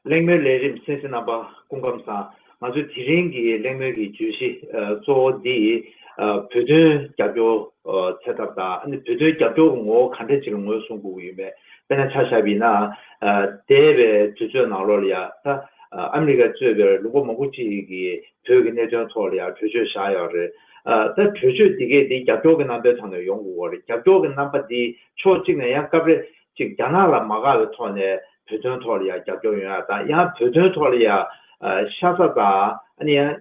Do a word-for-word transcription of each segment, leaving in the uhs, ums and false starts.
གླེང་མོལ་ལས་རིམ་གསན་གཟིགས་རྣམ་པ་སྐུ་ཁམས་བཟང་། ང་ཚོས་དེ་རིང་གི་གླེང་མོལ་གྱི་བརྗོད་གཞི་ཨ་གཙོ་བོ་འདི་ཨ་བོད་དོན་རྒྱབ་སྐྱོར་ཨ་བྱེད་ཐབས་དང་། ཨ་ནི་བོད་དོན་རྒྱབ་སྐྱོར་གྱི་ངོ་བོ་ག་འདྲ་ཅིག་ལ་ངོས་བཟུང་དགོས་ཀྱི་ཡོད་མེད། དཔེར་ན་ཆ་བཞག་པ་ཡིན་ན། ཨ་འདས་པའི་དུས་ཚོད་ནང་ལོགས་ལ་ཡ་ད་ཨ་ཨ་མི་རི་ཀ་གཙོས་པའི་ལུང་པ་མང་པོ་ཅིག་གིས་བོད་ཀྱི་གནད་དོན་ཐོག་ལ་ཡ་གྲོས་ཆོད་བཞག་ཡོད་རེད། ཨ་ད་གྲོས་ཆོད་འདི་གས་འདི་རྒྱབ་སྐྱོར་གྱི་རྣམ་པའི་ཐོག་ནས་ཡོང་དགོས་པ་རེད། རྒྱབ་སྐྱོར་གྱི་རྣམ་པ་འདི་ཕྱོགས་གཅིག་ནས་ཡང་སྐབས་རེ་ཅིག་རྒྱ་ནག་ལ་མ་དགའ་བའི་ཐོག་ནས་བོད་དོན་ཐོག་ལ་ཡང་རྒྱབ་སྐྱོར་ཡོང་ཡ་དང་། ཡང་བོད་དོན་ཐོག་ལ་ཡང་ཨ་ཤ་ཚ་དང་། ཨ་ནི་ཡང་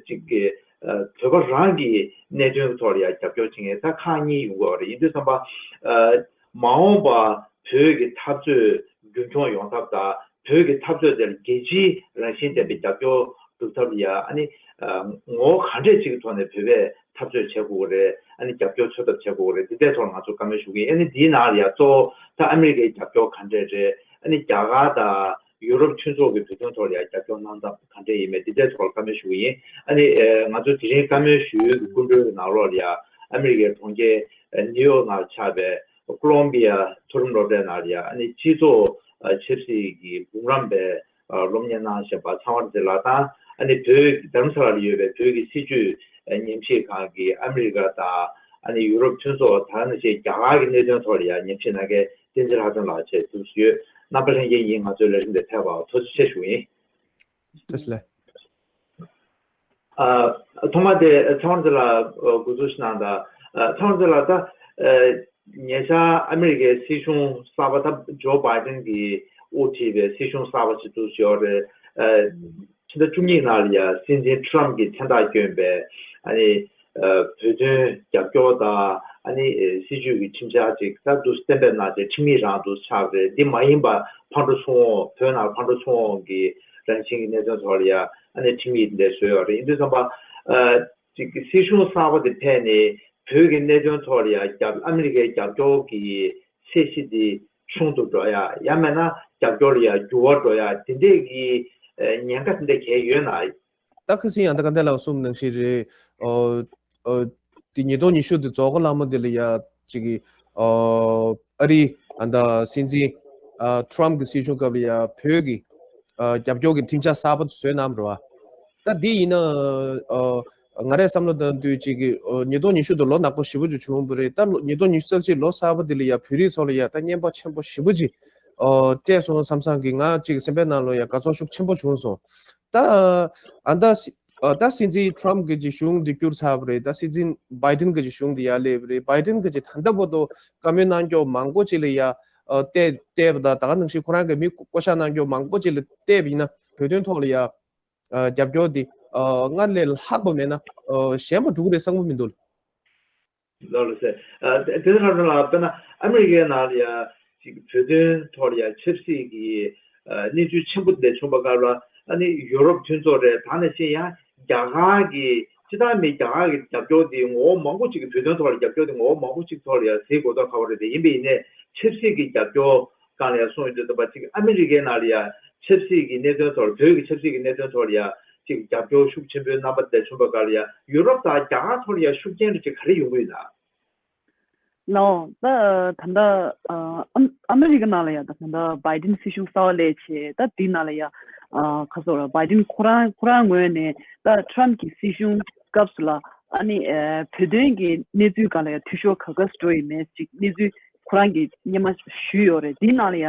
ཅིག་གི་ཨ་བོད་པ་རང་གི་གནད་དོན་ཐོག་ལ་ཡང་རྒྱབ་སྐྱོར་བྱེད་མཁན་ད་ཁག་གཉིས་ཡོང་གི་ཡོད་རེད། ཡིན་དུས་ཙམ་པ་ཨ་མ་འོངས་པ་བོད་ཀྱི་འཐབ་རྩོད་རྒྱུན་འཁྱོངས་ཡོང་ཐབས་དང་། བོད་ཀྱི་འཐབ་རྩོད་དེར་རྒྱལ་སྤྱིའི་རང་བཞིན་ལྡན་པའི་རྒྱབ་སྐྱོར་སྒྲུབ་ཐབས་ལ་ཡང་ཨ་ནི་ཨ་ངོ་བོ་ག་འདྲས་ཅིག་གི་ཐོག་ནས་བོད་པས་འཐབ་རྩོད་བྱེད་དགོས་ཀྱི་རེད། ཨ་ནི་རྒྱབ་སྐྱོར་འཚོལ་ཐབས་བྱེད་དགོས་ཀྱི་རེད། འདི་འདྲའི་ཐོག་ལ་ང་ཚོ་བཀའ་མོལ་ཞུ་གི་ཡིན། ཨ་ནི་འདིའི་ནང་ལ་ཡང་གཙོ་བོ་ད་ཨ་མི་རི་ཀའི་རྒྱབ་སྐྱོར་ག་འདྲས་རེད། ཨ་ནི་རྒྱ་གར་དང་ཡུ་རོབ་མཐུན་ཚོགས་ཀྱི་བོད་དོན་ཐོག་ལ་ཡང་རྒྱབ་སྐྱོར་གནང་སྟངས་ག་འདྲས་ཡིན་མེད། འདི་འདྲའི་ཐོག་ལ་བཀའ་མོལ་ཞུ་གི་ཡིན། ཨ་ནི་ཨེ་ང་ཚོ་དེ་རིང་བཀའ་མོལ་ཞུ་ཡུལ་གྱི་སྐུ་མགྲོན་གྱི་ནང་ལོགས་ལ་ཡང་ཨ་མི་རི་ཀའི་གྲོང་ཁྱེར་ཨེ་ནིའུ་ཡོག་ནང་ཆགས་པའི་ཀོ་ལོམ་བི་ཡ་མཐོ་རིམ་སློབ་གྲྭའི་ནང་ལ་ཡང་ཨ་ནི་སྤྱི་ཚོགས་ཨ་ཆབ་སྲིད་ཀྱི་འབུམ་རམས་པའི་ཨ་སློབ་གཉེར་གནང་བཞིན་པ་ཚངས་དབང་རིག་འཛིན་ལགས་དང་། ཨ་ནི་བོད་རྡ་རམ་ས་ལ་ལ་ཡོད་པའི་བོད་ཀྱི་སྲིད་བྱུས་ཨ་ཉམས་ཞིབ་ཁང་གི་ཨ་མི་རི་ཀ་དང་ཨ་ནི་ཡུ་རོབ་མཐུན་ཚོགས་དང་ནང་བཞིན་རྒྱ་གར་གྱི་གནད་དོན་ཐོག་ལ་ཡང་ཉམས་ཞིབ་གནང་མཁན་བསྟན་འཛིན་ལྷ་སྒྲོན་ལགས་བཅས་ཐུགས་སུ་ཡོད། རྣམ་པ་ལྷན་རྒྱས་ཉིད་ང་ཚོའི་ལས་རིམ་དེ་ཕེབས་པར་ཐུགས་རྗེ་ཆེ་ཞུ་ཡིན། ཐུགས་རྗེ་ཆེ། ཨ་ཐོག་མ་དེ་ཚངས་དབང་རིག་འཛིན་ལགས་ཨ་འགོ་འཛུགས་ཤིག་གནང་དང་། ཨ་ཚངས་དབང་རིག་འཛིན་ལགས་ད་ཨ་ཉེ་ཆར་ཨ་མི་རི་ཀའི་སྲིད་གཞུང་གསར་པ་ད་ཇོ་བྷའི་ཌེན་གྱིས་དབུ་ཁྲིད་པའི་སྲིད་གཞུང་གསར་པ་ཞིག་འཛུགས་བཞག་ཡོད་རེད། ཨ་ཕྱི་ཟླ་བཅུ་གཉིས་ནང་ལ་ཡང་སྲིད་འཛིན་ཊམ་གྱིས་མཚན་རྟགས་བསྐྱོན་པའི་ཨ་ནི་ཨ་བོད་དོན་རྒྱབ་སྐྱོར་དང་། ཨ་ནི་ཨ་སྲིད་བྱུས་ཀྱི་ཁྲིམས་འཆར་ཅིག་ད་འདུག་གཏན་འབེབས་གནང་བྱས་ཁྲིམས་ཡིག་རང་འདུག་ཆགས་རེད། འདི་མ་ཡིན་པ་ཕར་འགྲོ་ཚུར་འོང་། བོད་ནང་ཕར་འགྲོ་ཚུར་འོང་གི་རང་བཞིན་གྱི་གནད་དོན་ཐོག་ལ་ཡང་ཨ་ནི་ཁྲིམས་ཡིག་འདི་འདྲ་བཟོས་ཡོད་རེད། ཡིན་དུས་ཙམ་པ་ཨ་ཅིག་གི་སྲིད་གཞུང་གསར་པ་དེ་ཕེབས་ནས་བོད་ཀྱི་གནད་དོན་ཐོག་ལ་ཡང་རྒྱབ་ཨ་མི་རི་ཀའི་རྒྱབ་སྐྱོར་གྱི་ཚད་གཞི་དེ་ཆུང་དུ་འགྲོ་ཡ། ཡང་མིན་ན་རྒྱབ་སྐྱོར་ལ་ཡང་འགྱུར་བ་འགྲོ་ཡ། དེ་འདྲས་ཀྱི་ཨ་ཉེན་ཁ་དེ་འདྲ་གང་ཡང་ཡོད་ན། ད་ཁ་སང་ཡང་ད་ག་འདྲ་ལབ་སོང་ནང་བཞིན་རེད། ཨོ་ཨོ་དེ་ཉིས་སྟོང་ཉི་ཤུ་དེ་རྫོགས་ག་ལ་མོ་དེ་ལ་ཡ་ཅིག་གི་ཨོ་ཨ་རི་ཨ་ད་སྲིད་འཛིན་ཨ་ཊམ་གི་སྲིད་གཞུང་སྐབས་ལ་ཡ་བོད་ཀྱི་ཨ་རྒྱབ་སྐྱོར་གྱི་ཁྲིམས་འཆར་གསར་པ་དེ་བཟོས་གནང་བ་རེད་བ། ད་དེ་ཡིན་ན་ཨོ་ང་རའི་བསམ་བློ་བཏང་དུས་ཅིག་གི་ཨོ་ཉིས་སྟོང་ཉི་ཤུ་དེ་ལོ་ནག་པོ་ཞེ་པོ་ཅིག་བྱུང་བ་རེད། ད་ལོ་ཉིས་སྟོང་ཉི་ཤུ་རྩ་གཅིག་ལོ་གསར་པ་དེ་ལ་ཡ་བོད་རིགས་ཚོ་ལ་ཡ་ད་བརྙན་པར་ཆེན་པོ་ཞེ་པོ་ཅིག་ཨོ་སྤྲད་སོང་བསམ་བསམ་གི་ང་ཅིག་སེམས་པའི་ནང་ལོ་ཡ་དགའ་ཚོར་ཤུགས་ཆེན་པོ་བྱུང་སོང་། ད་ཨ་ད་སྲི་ཨ་ད་སྲིད་འཛིན་ཊམ་གྱི་གཞུང་འདི་བསྐྱུར་ཚར་བ་རེད། ད་སྲིད་འཛིན་བྷའི་ཌེན་གྱི་གཞུང་འདི་ཡར་སླེབས་པ་རེད། བྷའི་ཌེན་གྱི་ད་ལྟ་བར་དུ་བཀའ་མོལ་གནང་སྐྱོར་མང་པོ་ཅིག་ལ་ཡ་ཨ་བལྟས་བལྟས་པ་དང་། ད་ག་ནང་བཞིན་ཁོ་རང་གི་མི་བསྐོ་བཞག་གནང་སྐྱོར་མང་པོ་ཅིག་ལ་བལྟས་པ་ཡིན་ན་བོད་དོན་ཐོག་ལ་ཡ་ཨ་རྒྱབ་སྐྱོར་འདི་ཨ་སྔར་ལས་ལྷག་པ་མེད་ན་ཨ་ཞན་པ་འགྲོ་གི་རེད་བསམ་གི་མི་འདུག་ལགས་ལགས་སེ། ཨ་དེ་དེ་ལ་ལ་དཔེར་ན་ཨ་མི་རི་ཀའི་ནང་ལ་ཡ་ཅིག་བོད་དོན་ཐོག་ལ་ཡ་ཆབ་སྲིད་ཀྱི་ཨ་གནས་ཚུལ་ཆེན་པོ་དེ་འདྲ་བྱུང་བ་སྐབས་ལ། ཨ་ནི་ཡུ་རོབ་མཐུན་ཚོགས་རེད། ད་ནང་བཞིན་ཡང་རྒྱ་གར་གྱི་སྤྱི་བཏང་མི་རྒྱ་གར་གྱི་རྒྱབ་སྐྱོར་དེ་ངོ་བོ་མང་པོ་ཅིག་གི་བོད་དོན་ཐོག་ལ་རྒྱབ་སྐྱོར་དེ་ངོ་བོ་མང་པོ་ཅིག་ཐོག་ལ་ཡ་གཟིགས་དགོས་ཐོག་ཁག་པོ་རེད། དེ་ཡིན་པ་ཡིན་ནའི་ཆབ་སྲིད་ཀྱི་རྒྱབ་སྐྱོར་སྒང་ལ་ཡ་སོང་ཡོང་དུས་ཙམ་པ་ཅིག་ཨ་མི་རི་ཀའི་ནང་ལ་ཡ་ཆབ་སྲིད་ཀྱི་གནད་དོན་ཐོག་ལ་བོད་ཀྱི་ཆབ་སྲིད་ཀྱི་གནད་དོན་ཐོག་ལ་ཡ་ཅིག་རྒྱབ་སྐྱོར་ཤུགས་ཆེན་པོའི་རྣམ་པ་དེ་བྱུང་བ་སྐབས་ལ་ཡ་ཡུ་རོབ་དང་རྒྱ་གར་ཐོག་ལ་ཡ་ཤུགས་རྐྱེན་རེ་ཅིག་ག་རེ་ཡོང་གི་ཡོད་ན། ལགས་འོང་། ད་ད་ལྟ་ཨ་ཨ་མི་རི་ཀ་ནང་ལ་ཡ་ད་ད་ལྟ་བྷའི་ཌེན་སྲིད་གཞུང་གསར་པ་སླེབས་བྱས། ད་འདི་ནང་ལ་ཡ་ཨ་ག་ཟེར་བྷའི་ཌེན་ཁོ་རང་ཁོ་རང་ངོས་ནས་ད་ཊམ་གྱི་སྲིད་གཞུང་སྐབས་སུ་ལ་ཨ་ནི་ཨ་བོད་དོན་གྱི་གནས་ཚུལ་སྒང་ལ་ཡ་འཐུས་ཤོར་ག་ག་ཙམ་འགྲོ་ཡོད་མེད་ཅིག་གནས་ཚུལ་ཁོ་རང་གིས་སྔོན་མ་ཞུས་ཡོད་རེད། འདི་ནང་ལ་ཡ་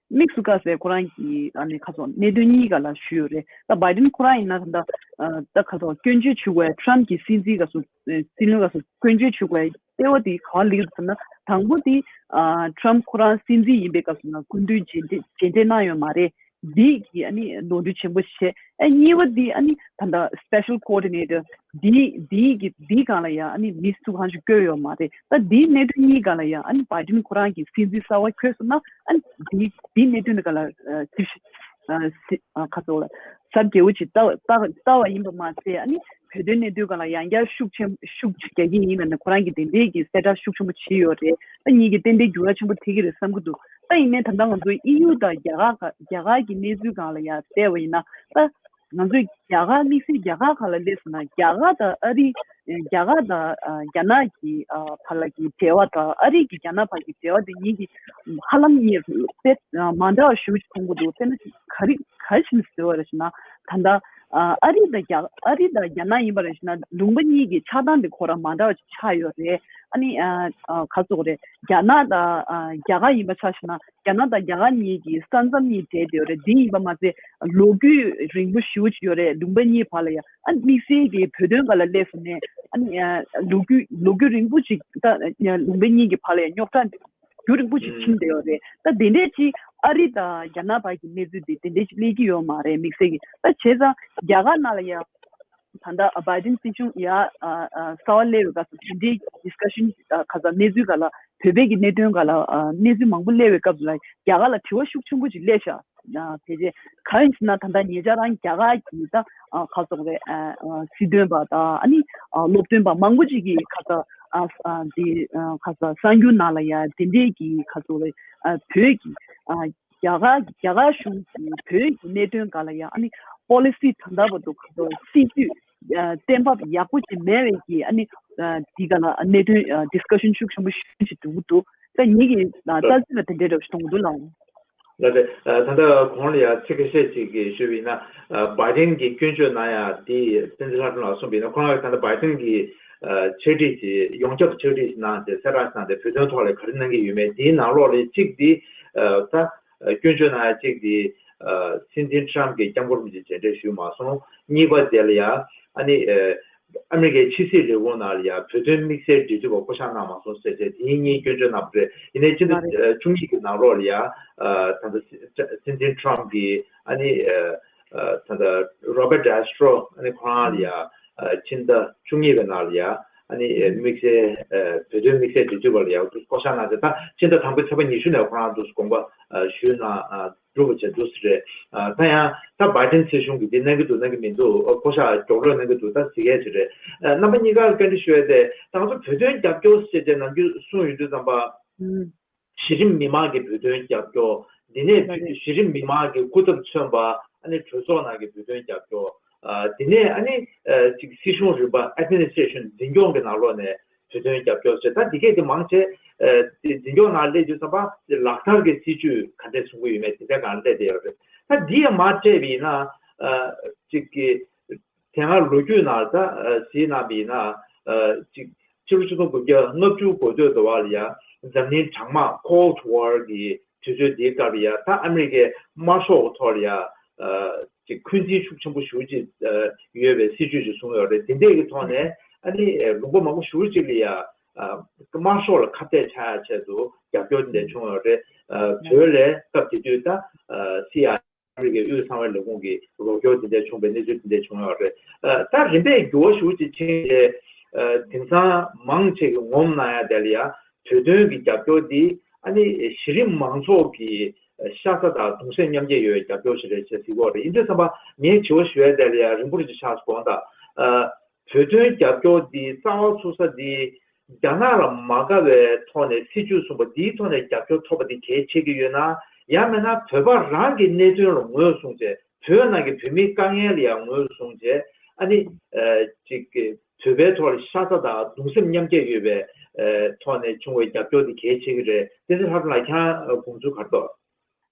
དམིགས་སུ་བཀར་སའི་ཁོ་རང་གི་ཨ་ནི་ཁ་སོ་གནད་དོན་གཉིས་ཀ་ལ་ཞུས་ཡོད་རེད། ད་བྷའི་ཌེན་ཁོ་རང་ཡིན་ན་ད་ལྟ་ཨ་ད་ཁ་སོ་སྐྱོན་བརྗོད་བྱེད་དགོས། ཊམ་གྱི་སྲིད་འཛིན་སྐབས་སུ་ཨ་སྲིད་བློན་སྐབས་སུ་སྐྱོན་བརྗོད་བྱེད་དགོས་ལྟེ་བ་དེ་ག་པར་སླེབས་ཟེར་ན། དང་པོ་དེ་ཨ་ཊམ་ཁོ་རང་སྲིད་འཛིན་ཡིན་པའི་སྐབས་སུ་ན་སྐུ་མདུན་མཇལ་འཕྲད་མཇལ་འཕྲད་གནང་ཡོད་མ་རེད། འདི་གི་ཨ་ནི་ནོར་འཁྲུལ་ཆེན་པོ་བྱས། ཨ་གཉིས་པ་འདི་ཨ་ནི་ད་ལྟ་སི་པེ་ཤལ་ཀོ་ཨོར་ཌི་ནེ་ཊར་འདི་འདི་གི་འདི་སྒང་ལ་ཡང་ཨ་ནི་མི་སུ་གང་ཞིག་བསྐོས་ཡོད་མ་རེད། ད་འདིའི་གནད་དོན་གཉིས་སྒང་ལ་ཡང་ཨ་ནི་བྷའི་ཌེན་ཁོ་རང་གི་སྲིད་འཛིན་གསར་པ་འཁོད་སོང་ན། ཨ་ནི་འདི་འདིའི་གནད་དོན་འདི་སྒང་ལ་ཨ་ཞིབ་ཞིབ་ཨ་སི་ཨ་ཁ་ཚོགས་ལ་གཟབ་རྒྱས་པོ་ཅིག་ལྟ་ལྟ་ལྟ་བ་ཡིན་པ་མ་ཟད། ཨ་ནི་བོད་དོན་གནད་དོན་སྒང་ལ་ཡང་བསྐྱར་ཤུགས་ཆེན་ཤུགས་རྒྱག་གི་ཡིན་ལབ་ནས་ཁོ་རང་གིས་དེ་འདྲའི་གི་གསལ་བསྒྲགས་ཤུགས་ཆེན་པོ་བྱས་ཡོད་རེད། ད་ངེད་ཀྱིས་ཏན་ཏན་འགྱུར་བ་ཆེན་པོ་ཐེབས་ཀྱི་རེད་བསམ་གྱི་འདུག་ད་ཡིན་ནའི་ད་ལྟ་ང་ཚོ་ཨི་ཡུ་དང་རྒྱ་གར་རྒྱ་གར་གྱི་གནས་ཚུལ་སྒང་ལ་ཡང་བལྟས་པ་ཡིན་ན། ད་ ང་ཚོས་རྒྱ་གར་དམིགས་བསལ་རྒྱ་གར་ཁག་ལ་སླེབས་སོང་ན། རྒྱ་གར་དང་ཨ་རི། རྒྱ་གར་དང་ཨ་རྒྱ་ནག་གི་ཨ་བར་ལ་གི་འབྲེལ་བ་དང་ཨ་རི་གི་རྒྱ་ནག་བར་གྱི་འབྲེལ་བ་དེ་གཉིས་ཀྱི་ཧ་ལམ་གཉིས་དཔེ་མ་འདྲ་བ་ཞེ་པོ་ཅིག་མཐོང་གི་འདུག་དཔེར་ན་ག་རེ་ག་རེ་བྱས་ནས་ཟེར་བ་རེད་ཟེར་ན། ད་ལྟ་ཨ་རི་དང་རྒྱ་ཨ་རི་དང་རྒྱ་ནག་ཡིན་པ་རེད་ཟེར་ན། ལུང་པ་གཉིས་ཀྱི་ཆགས་སྟངས་དེ་ཁོ་རང་མ་འདྲ་བ་ཅིག་ཆགས་ཡོད་རེད། ཨ་ནི་ཨ་ཨ་ག་ཟེར་དགོས་རེད། རྒྱ་ནག་དང་ཨ་རྒྱ་གར་ཡིན་པ་ཆ་བཞག་ན། རྒྱ་ནག་དང་རྒྱ་གར་གཉིས་ཀྱི་ས་མཚམས་གཉིས་འབྲེལ་བསྡད་ཡོད་རེད། འདི་ཡིན་པ་མ་ཚད་ལོ་རྒྱུས་རིང་པོ་ཞེ་པོ་ཅིག་ཡོད་རེད། ལུང་པ་གཉིས་བར་ལ་ཡ། ཨ་དམིགས་བསལ་གྱི་བོད་དོན་སྒང་ལ་སླེབས་སོང་ནས། ཨ་ནི་ཨ་ལོ་རྒྱུས་ལོ་རྒྱུས་རིང་པོ་ཅིག་ད་ལུང་པ་གཉིས་ཀྱི་བར་ལ་ཡ་རྙོག་དྲ་རྒྱུན་རིང་པོ་ཅིག་ཕྱིན་བསྡད་ཡོད་རེད། ད་དེ་འདྲས་ཅིག་ཨ་རི་དང་རྒྱ་ནག་བར་གྱི་གནས་ཚུལ་དེ་དེ་འདྲས་ཅིག་སླེབས་ཀྱི་ཡོད་མ་རེད། དམིགས་བསལ་གྱི་ད་བྱས་ཙང་རྒྱ་གར་ནང་ལ་ཡ། ད་ལྟ་བྷའི་ཌེན་སྲིད་གཞུང་ཡར་ཨ་ཨ་གསར་པ་སླེབས་པའི་སྐབས་སུ་དེ་འདྲའི་ཌི་སི་ཀ་ཤན་ཨ་ག་ས་གནས་ཚུལ་སྒང་ལ། བོད་པའི་གི་གནད་དོན་སྒང་ལ་ཨ་གནས་ཚུལ་མང་པོ་སླེབས་པའི་སྐབས་སུ་ལ་རྒྱ་གར་ལ་དྲི་བ་ཤུགས་ཆེན་པོ་ཅིག་སླེབས་ཤག་ཨ་ཕལ་ཆེར་གང་ཡིན་ཟེར་ན། ད་ལྟ་ཉེ་ཆར་རང་རྒྱ་གར་གྱི་ད་ཨ་ག་ཟེར་དགོས་རེད། ཨ་ཨ་སྲིད་དོན་པ་དང་ཨ་ནི་ཨ་སློབ་སྟོན་པ་མང་པོ་ཅིག་གིས་ག་ས་ཨ་ཨ་འདི་ཨ་ག་ས་གསར་འགྱུར་ནང་ལ་ཡ་དེ་འདྲའི་གི་ག་ཟེར་དགོས་རེད། ཨ་བོད་ཀྱི་ཨ་རྒྱ་གར་རྒྱ་གར་གཞུང་གིས་བོད་ཀྱི་གནད་དོན་སྒང་ལ་ཡ། ཨ་ནི་པོ་ལི་སི་ད་ལྟ་བར་དུ་ག་ཚོད་སྲིད་ཇུས་ཨ་གཏན་ཕབ་ཡག་པོ་ཅིག་མེད་པའི་གི། ཨ་ནི་ཨ་འདི་སྒང་ལ་གནད་དོན་ཨ་ཌི་སི་ཀ་ཤན་ཤུགས་ཆེན་པོ་ཞིག་འགྲོ་གི་འདུག་ད་ངེད་ཀྱི་ཨ་ལྟ་ཚུལ་ལ་དེ་འདྲའི་འདྲ་བོ་ཞིག་མཐོང་གི་འདུག་ལགས། ལགས་རེད། ཨ་ད་ལྟ་གོང་ལ་ཡ་ཚིག་ཁ་ཤས་ཅིག་གིས་ཞུས་པ་ཡིན་ན། ཨ་བྷའི་ཌེན་གྱིས་སྐྱོན་བརྗོད་གནང་ཡ་དེ་བསྟན་འཛིན་ལྷ་སྒྲོན་ལགས་གསུངས་པ་ཡིན་ན། ཁོ་རང་གིས་ད་ལྟ་བྷའི་ཌེན་གྱིས་ཨ་ཕྱག་བྲིས་ཅིག་ཡོངས་ཁྱབ་ཕྱག་བྲིས་ཅིག་གནང་སྟེ་གསལ་བསྒྲགས་གནང་སྟེ། བོད་དོན་ཐོག་ལ་ག་རེ་གནང་གི་ཡོད་མེད། དེའི་ནང་ལོགས་ལ་གཅིག་དེ་ཨ་ད་ཨ་སྐྱོན་བརྗོད་གནང་ཡ་གཅིག་དེ་ཨ་སྲིད་འཛིན་ཊམ་གྱིས་སྐྱབས་མགོན་རིན་པོ་ཆེ་མཇལ་འཕྲད་ཞུས་མ་སོང་། གཉིས་པ་དེ་ལ་ཡ་ཨ་ནི་ཨ་ཨ་མི་རི་ཀའི་ཕྱི་སྲིད་ལས་ཁུངས་ནང་ལ་ཡ་བོད་དོན་དམིགས་བསལ་འབྲེལ་མཐུད་པ་བསྐོ་གཞག་གནང་མ་སོང་ཟེར་བྱས་དེ་གཉིས་སྐྱོན་བརྗོད་གནང་བ་རེད། ཡིན་ནའི་སྤྱི་ཟླ་མ་རེད། ཨ་བཅུ་གཉིས་ཀྱི་ནང་ལོགས་ལ་ཡ་ཨ་ད་ལྟ་སྲིད་སྲིད་འཛིན་ཊམ་གྱིས་ཨ་ནི་ཨ་ཨ་ད་ལྟ་རོ་བར་ཊི་ཨེ་སི་ཊོ་ཨ་ནི་ཁོ་རང་ལ་ཡ་ཨ་ཕྱི་ཟླ་བཅུ་གཉིས་པའི་ནང་ལ་ཡ་ཨ་ནི་ཨ་དམིགས་བསལ་ཨ་བོད་དོན་དམིགས་བསལ་འབྲེལ་མཐུད་པ་ལ་ཡ་བསྐོ་གཞག་གནང་སྟེ། ད་ཕྱི་ཟླ་དང་པོའི་ཚེས་པ་ཉི་ཤུ་ནས་ཁོ་རང་དུ་དགོངས་པ་ཨ་ཞུས་གནང་ཨ་གྲུབ་པ་བྱས་འདུག་ཟེར་རེད། ཨ་ད་ཡང་ད་བྷའི་ཌེན་སྲིད་གཞུང་གིས་འདི་གནང་གི་འདུག་གནང་གི་མི་འདུག་ཨ་བསྐོ་གཞག་མགྱོགས་རོགས་གནང་གི་འདུག་ད་གཟིགས་ཡས་ཅིག་རེད། ཨ་རྣམ་པ་གཉིས་ཀར་བཀའ་འདྲི་ཞུ་ཡས་དེ། ད་ང་ཚོ་བོད་དོན་རྒྱབ་སྐྱོར་ཟེར་ཏེ་ནམ་རྒྱུན་གསུངས་ཡོང་དུས་ཙམ་པ། ཨུམ། གཞི་རིམ་མི་མང་གི་བོད་དོན་རྒྱབ་སྐྱོར། འདི་ནས་ལགས་རེད། གཞི་རིམ་མི་མང་གི་སྐུ་ཚབ་མཚོན་པ། ཨ་ནི་གྲོས་ཚོགས་ནང་གི་བོད་དོན་རྒྱབ་སྐྱོར། ཨ་འདི་ནས་ཨ་ནི་ཨ་ཅིག་སྲིད་གཞུང་རིམ་པ། ཨེཌ་མི་ནི་སི་ཊེ་ཤན་འཛིན་སྐྱོང་གི་ནང་ལོགས་ནས་བོད་དོན་རྒྱབ་སྐྱོར་ཟེར། ད་འདི་གས་དེ་མང་ཆེ་ཨ་འཛིན་སྐྱོང་ནང་སླེབས་དུས་ཙམ་པ་ལག་བསྟར་གྱི་སྲིད་ཇུས་ག་འདྲས་བཟུང་གི་ཡོད་མེད་དེ་འདྲ་སྒང་སླེབས་བསྡད་ཡོད་རེད། ད་འདི་ཡང་མར་སྤྲད་པ་ཡིན་ན། ཨ་ཅིག་གི་དེ་སྔ་ལོ་རྒྱུས་ནང་ད་ཨ་གཟིགས་གནང་བ་ཡིན་ན། ཨ་ཅིག་ཕྱི་ལོ་ཆིག་སྟོང་དགུ་བརྒྱ་ལྔ་བཅུ་འགོ་སྟོད་དུ་བ་ལ་ཡ་འཛམ་གླིང་གྲང་དམག་Cold War་གི་དུས་ཚོད་འདིའི་སྐབས་ལ་ཡ། ད་ཨ་མི་རི་ཀས་དམར་ཤོག་གི་ཐོག་ལ་ཡ་ཨ་ཅིག་འཁོན་འཛིན་ཤུགས་ཆེན་པོ་ཞེ་པོ་ཅིག་ཨ་ཡོད་པའི་སྲིད་ཇུས་ཅིག་བཟུང་ཡོད་རེད། དེ་འདྲས་ཀྱི་ཐོག་ནས་ཨ་ནི་ཨ་ལུང་པ་མང་པོ་ཞེ་པོ་ཅིག་ལ་ཡ་ཨ་དམར་ཤོག་ལ་ཁ་གཏད་བཅག་ཡ་ཆེད་དུ་རྒྱབ་སྐྱོར་དེ་འདྲས་བྱུང་ཡོད་རེད། ཨ་བོད་ལ་སྐབས་དེ་དུས་ད་ཨ་སི་ཨའི་ཨེ། ཨ་མི་རི་ཀའི་དབུས་གསང་བའི་ལས་ཁུངས་ཀྱི་རོགས་སྐྱོར་དེ་འདྲ་བྱུང་བའི་གནས་ཚུལ་དེ་འདྲ་བྱུང་ཡོད་རེད། ཨ་ད་རིམ་པས་འགྱུར་བ་ཞེ་པོ་ཅིག་ཕྱིན་རྗེས། ཨ་དེང་སང་མང་ཆེ་གིས་ངོམ་གནང་ཡ་དེ་ལ་ཡ་བོད་དོན་གྱི་རྒྱབ་སྐྱོར་འདི་ཨ་ནི་གཞི་རིམ་མང་ཚོགས་ཀྱི་ཤ་ཚ་དང་གདུང་སེམས་མཉམ་སྐྱེད་ཡོད་པའི་རྒྱབ་སྐྱོར་ཞིག་རེད་ཅེས་གཟིགས་ཀྱི་ཡོད་རེད། ཡིན་དུས་ཙམ་པ་ངས་དྲི་བ་ཞུ་ཡ་དེ་ལ་ཡ་རིང་པོ་རེ་ཅིག་ཆགས་སོང་ད། ཨ་བོད་དོན་རྒྱབ་སྐྱོར་འདི་རྩ་བ་ཚུགས་ས་འདི་རྒྱ་ནག་ལ་མ་དགའ་བའི་ཐོག་ནས་སྲིད་ཇུས་བཟུང་བ་འདིའི་ཐོག་ནས་རྒྱབ་སྐྱོར་ཐོབ་པ་འདི་གལ་ཆེ་གི་ཡོད་ན། ཡང་མིན་ན་བོད་པ་རང་གི་གནད་དོན་ལ་ངོས་བཟུང་བྱས། བོད་ནང་གི་བོད་མིའི་དཀའ་ངལ་ལ་ཡང་ངོས་བཟུང་བྱས། ཨ་ནི་ཨ་ཅིག་གི་བོད་པའི་ཐོག་ལ་ཤ་ཚ་དང་གདུང་སེམས་མཉམ་སྐྱེད་ཡོད་པའི་ཨ་ཐོག་ནས་བྱུང་བའི་རྒྱབ་སྐྱོར་འདི་གལ་ཆེ་གི་རེད། བསྟན་འཛིན་ལྷ་སྒྲོན་ལགས་ཁྱེད་རང་དགོངས་ཚུལ་ག་རེ་འདུག་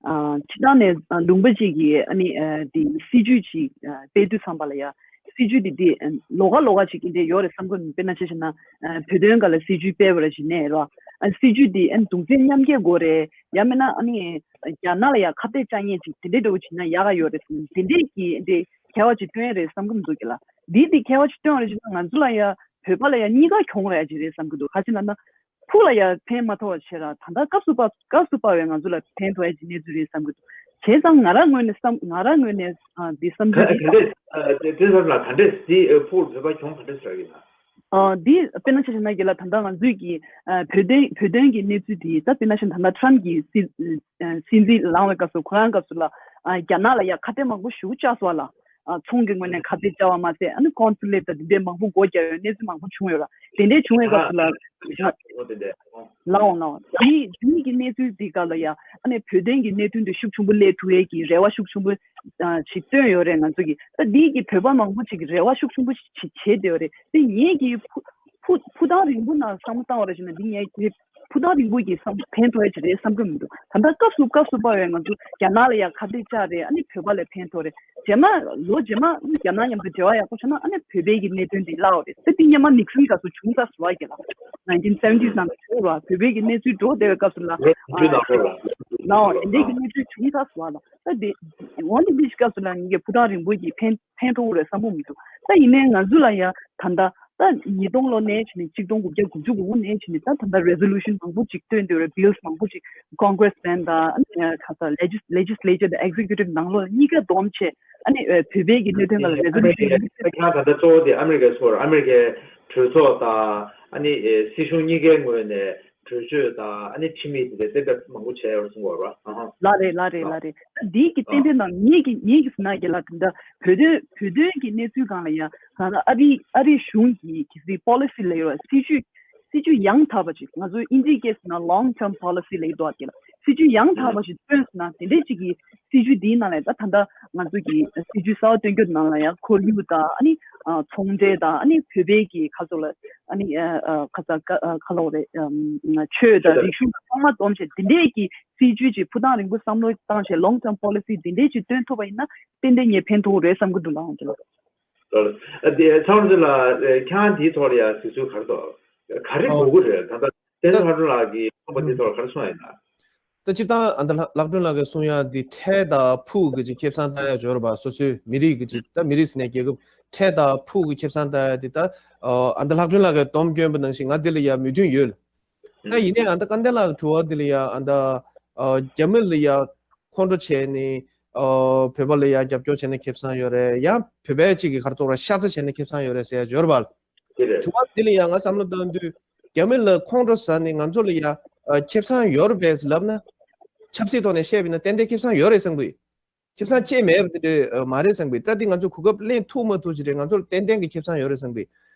ཨ་སྤྱིར་བཏང་ནས་ཨ་ལུང་པ་གཅིག་གིས་ཨ་ནི་ཨ་དེ་སྲིད་ཇུས་ཅིག་ཨ་སྤེལ་དུས་ཙམ་པ་ལ་ཡ། སྲིད་ཇུས་དེ་དེ་ཨ་ལོགས་ཀ་ལོགས་ཀ་ཅིག་གི་འདྲ་ཡོད་རེད་བསམ་གི་མི། དཔེར་ན་ཆ་བཞག་ན་ཨ་བོད་དོན་སྒང་ལ་སྲིད་ཇུས་སྤེལ་བ་ར་ཞིག་ནས་ར། ཨ་སྲིད་ཇུས་དེ་ཨ་གདུང་སེམས་མཉམ་སྐྱེད་དགོས་རེད། ཡང་མིན་ན་ཨ་ནི་རྒྱ་ནག་ལ་ཡ་ཁ་གཏད་བཅག་མཁན་ཅིག་དེ་འདྲའི་འདྲ་བོ་བྱས་ན་ཡག་ག་ཡོད་རེད་བསམ། དེ་འདྲས་ཀྱི་འདྲ་ཁྱད་པར་ཅིག་སྟོན་ཡ་རེད་བསམ་གི་མི་འདུག་གི་ལ། འདི་དེ་ཁྱད་པར་ཅིག་སྟོན་པ་རེད་ཅེ་ན། ང་ཚོ་ལ་ཡ་བོད་པ་ལ་ཡ་གཉིས་ཀ་གྱོང་རག་ཡ་ཅིག་རེད་བསམ་གི་འདུག་ག་ཅི་ལབ་ན། ཕུགས་ལ་ཡ་ཕན་མ་ཐོགས་པ་བྱས་ར། ད་ལྟ་སྐབས་སུ་བབ་སྐབས་སུ་བབ་པའི་ང་ཚོ་ལ་ཕན་ཐོགས་ཡ་ཅིག་གནས་ཚུལ་རེད་བསམ་གི་འདུག་བྱས་ཙང་ང་རང་ངོས་ནས་བསམ་ང་རང་ངོས་ནས་ཨ་འདི་བསམ་ཚུལ་ག་ཅིག་ག་འདྲས་ཨ་དེ་དེ་ལ་ག་འདྲས་འདི་ཨ་ཕུགས་བོད་པ་གྱོང་ག་འདྲས་རག་གི་ན། ཨ་འདི་དཔེར་ན་ཆ་བཞག་ན་རྒན་ལགས། ད་ལྟ་ང་ཚོས་ཀྱི་ཨ་བོད་དོན་བོད་དོན་གྱི་གནས་ཚུལ་འདི་ད་དཔེར་ན་ཆ་ད་ལྟ་ཊམ་གྱི་སྲིད་ཨ་སྲིད་འཛིན་ལངས་པའི་སྐབས་སུ་ཁོ་རང་སྐབས་སུ་ལ་ཨ་རྒྱ་ནག་ལ་ཡ་ཁ་གཏད་མང་པོ་ཞེ་པོ་བཅག་སོང་བ་ལ། ཨ་ཚོང་གི་ངོས་ནས་ཁ་གཏད་བཅག་པ་མ་ཟད། ཨ་ནི་ཀོན་སུ་ལེཊ་དང་དེ་འདྲའི་མང་པོ་སྒོ་བརྒྱབ་ཡོད། གནས་ཚུལ་མང་པོ་བྱུང་ཡོད་ར། དེ་འདྲའི་བྱུང་བའི་སྐབས་སུ་ལ། ལའོ་ལའོ། དེ་དེའི་གི་གནས་ཚུལ་དེའི་སྐབས་ལ་ཡ། ཨ་ནི་བོད་དོན་གྱི་གནད་དོན་དེ་ཤུགས་ཆེན་པོ་སླེབས་ཐུབ་ཡས་ཀྱི་རེ་བ་ཤུགས་ཆེན་པོ་ཨ་ཞིག་བཏོན་ཡོད་རེད། ང་ཚོ་གིས་ད་འདིའི་གི་བོད་པ་མང་པོ་ཞིག་གིས་རེ་བ་ཤུགས་ཆེན་པོ་ཞིག་བྱེད་བསྡད་ཡོད་རེད། དེ་ངེད་ཀྱི་ཕུ་ཕུ་ཕུ་ཐག་རིང་པོ་ནང་བསམ་བློ་བཏང་བ་རེད་ཞུ་ན། འདི་ངས་ཀྱི་ཕུ་ཐག་རིང་པོ་གི་བསམ་ཕན་ཐོགས་ཡ་ཅིག་རེད་བསམ་གི་མི་འདུག་ད་ལྟ་སྐབས་སུ་སྐབས་སུ་བབས་པའི་ང་ཚོ་རྒྱ་ནག་ལ་ཡ་ཁ་གཏད་བཅག་རེད། ཨ་ནི་བོད་པ་ལ་ཕན་ཐོགས་རེད། རྗེས་མ་ལོ་རྗེས་མ་རྒྱ་ནག་མཉམ་དུ་འབྲེལ་བ་ཡག་པོ་བྱུང་ན། ཨ་ནི་བོད་པའི་གི་གནད་དོན་འདི་བརླག་འོ་རེད། ད་འདི་སྔོན་མ་ནིག་སན་སྐབས་སུ་བྱུང་ས་སུ་བ་གི་ལ། ནའིན་ཊིན་སེ་ཝེན་ཊི་ནང་དུ་བྱུང་ར། བོད་པའི་གི་གནས་ཚུལ་འགྲོ་བསྡད་པའི་སྐབས་སུ་ལ། ལོ་བདུན་ནང་ལོགས་ལ། ནའོ་དེ་འདྲའི་གི་གནས་ཚུལ་བྱུང་ས་སུ་བ་ལ། ད་དེ་འོན་ཏེ་འདི་སྐབས་སུ་ལ་ངེད་ཀྱི་ཕུ་ཐག་རིང་པོ་གི་ཕན་ཕན་ཐོགས་རེད་བསམ་པོ་མི་འདུག་ད་ཡིན་ནའི་ང་ཚོ་ལ་ཡ་ད་ལྟ་ད་ཉིས་སྟོང་ལོ་ནས་བྱས་ནས་ཆིག་སྟོང་དགུ་བརྒྱ་དགུ་བཅུ་གོ་དགུ་ནས་བྱས་ནས་ད་ད་ལྟ་རེ་སོ་ལུ་ཤན་མང་པོ་ཅིག་བཏོན་འདུག་རེད། བིལ་སི་མང་པོ་ཅིག་ཀོན་གྷི་རེ་སི་མེན་དང་ཨ་ནི་ཁ་ས་ལེ་ཇི་ལེ་ཇི་སི་ལེ་ཅར་དང་ཨེག་ཛེ་ཀུ་ཊིབ་ནང་ལོགས་གཉིས་ཀ་བསྡོམས་བྱས། ཨ་ནི་བོད་པའི་གི་གནད་དོན་ལ་རེ་སོ་ལུ་ཤན། ཁྱེད་རང་ད་ལྟ་གཙོ་བོ་དེ་ཨ་མི་རི་ཀའི་ཚོགས་ཨ་མི་རི་ཀའི་གྲོས་ཚོགས་དང་ཨ་ནི་སྲིད་གཞུང་གཉིས་ཀའི་ངོས་ནས་གྲོས་ཆོད་དང་ཨ་ནི་ཁྲིམས་ཡིག་དེ་འདྲ་གཏན་འབེབས་མང་པོ་བྱས་ཡོད་གསུངས་པ་རེད་བ། ལགས་རེད་ལགས་རེད་ལགས་རེད། ད་འདིའི་གི་ཏན་ཏན་དང་ངེད་ཀྱི་ངེད་ཀྱི་ཟེར་ན་གི་ལ་དེ་འདྲ་བོད་དོན་བོད་དོན་གྱི་གནས་ཚུལ་སྒང་ལ་ཡ་གང་ལ་ཨ་རི་ཨ་རི་གཞུང་གི་གི་སི་པོ་ལི་སི་ལ་ཡོད་སྲིད་ཇུས་སྲིད་ཇུས་ཡང་དག་པ་ཞིག་ང་ཚོ་ཨིན་ཇིའི་སྐད་ཟེར་ན་long term policy ལ་ཡོད་དོ་གི་ལ། སྲིད་ཇུས་ཡང་དག་པ་ཞིག་བཏོན་ཟེར་ན་དེ་འདྲའི་ཅིག་གི་སྲིད་ཇུས་འདིའི་ནང་ལ་ད་ད་ལྟ་ང་ཚོ་གི་སྲིད་ཇུས་གསར་པ་བཏོན་རྒྱུ་ནང་ལ་ཡང་ཁོར་ཡུག་དང་ཨ་ནི་ཚོང་འབྲེལ་དང་ཨ་ནི་བོད་པའི་གི་ཁ་ཚོ་ལ་ཨ་ནི་ཁ་ཚ་ཁ་ལོ་རེད། ཆོས་དང་རིག་གཞུང་ཚང་མ་བསྡོམས་བྱས་དེ་འདྲའི་གི་སྲིད་ཇུས་ཅིག་ཕུ་ཐག་རིང་པོ་བསམ་བློ་བཏང་བྱས་long term policy དེ་འདྲའི་ཅིག་བཏོན་ཐུབ་པ་ཡིན་ན་ཏན་ཏན་ངས་ཕན་ཐོགས་རེད་བསམ་གི་འདུག་ལགས་འོང་ཅི་ལགས། ཨ་དེ་ཚང་མ་ལ་ཁྱེད་རང་དེའི་ཐོག་ལ་ཡང་གཟིགས་ཚུལ་ག་རེ་འདུག་ག་རེ་དགོས་ཀྱི་རེད། ད་ལྟ་བསྟན་འཛིན་ལྷ་སྒྲོན་ལགས་ཀྱིས་གསུངས་པ་དེའི་ཐོག་ལ་ག་རེ་གསུངས་ཡིན་ན། ད་སྤྱིར་བཏང་ཨ་ད་ལྷ་ལྷ་སྒྲོན་ལགས་ཀྱིས་གསུང་ཡ་འདི་ཁྲལ་དང་ཕུགས་ཀྱི་ཅིག་ཁེ་བཟང་ལྟ་ཡ་འབྱོར་བ་སོ་སོའི་མི་རིགས་ཀྱི་ཅིག་ད་མི་རིགས་ཟེར་ནས་རྒྱལ་ཁབ་ཁྲལ་དང་ཕུགས་ཀྱི་ཁེ་བཟང་ལྟ་ཡ་འདི་ད་ཨ་ད་ལྷ་སྒྲོན་ལགས་ཀྱིས་སྡོམ་སྐྱོན་པ་ནང་བཞིན་ང་འདི་ལ་ཡ་མོས་མཐུན་ཡོད། ད་ཡིན་ནའི་ཨ་ད་སྐལ་ལྡན་ལགས་ཀྱི་དྲི་བ་འདི་ལ་ཡ་ཨ་ད་ཨ་རྒྱ་མི་ལ་ཡ་ཁོང་ཁྲོ་བྱས་ནས་ཨ་བོད་པ་ལ་ཡ་རྒྱབ་སྐྱོར་བྱས་ན་ཁེ་བཟང་ཡོད་རེད། ཡང་བོད་པའི་ཅིག་གི་ག་རེ་ཟེར་དགོས་རེད། ཤ་ཚ་བྱས་ན་ཁེ་བཟང་ཡོད་རེད་ཟེར་ཡ་འབྱོར་བ་ལ། དེ་རེད། དྲི་བ་འདི་ལ་ཡང་ང་བསམ་བློ་བཏང་དུས་རྒྱ་མི་ལ་ཁོང་ཁྲོ་ཟ་ནས་ང་ཚོ་ལ་ཡ་ཨ་ཁེ་བཟང་ཡོད་རེད་པས་ལབ་ན། ཆབ་སྲིད་ཐོག་ནས་བཤད་པ་ཡིན་ན་ཏན་ཏན་ཁེ་བཟང་ཡོད་རེད་བསམ་གི། ཁེ་བཟང་ཅིག་མེད་པ་དེ་འདྲ་མ་རེད་བསམ་གི། ད་འདི་ང་ཚོ་གོ་སྐབས་ལེན་ཐུབ་མ་ཐུབ་ཅིག་རེད། ང་ཚོ་ལ་ཏན་ཏན་གྱི་ཁེ་བཟང་ཡོད་རེད་བསམ་གི།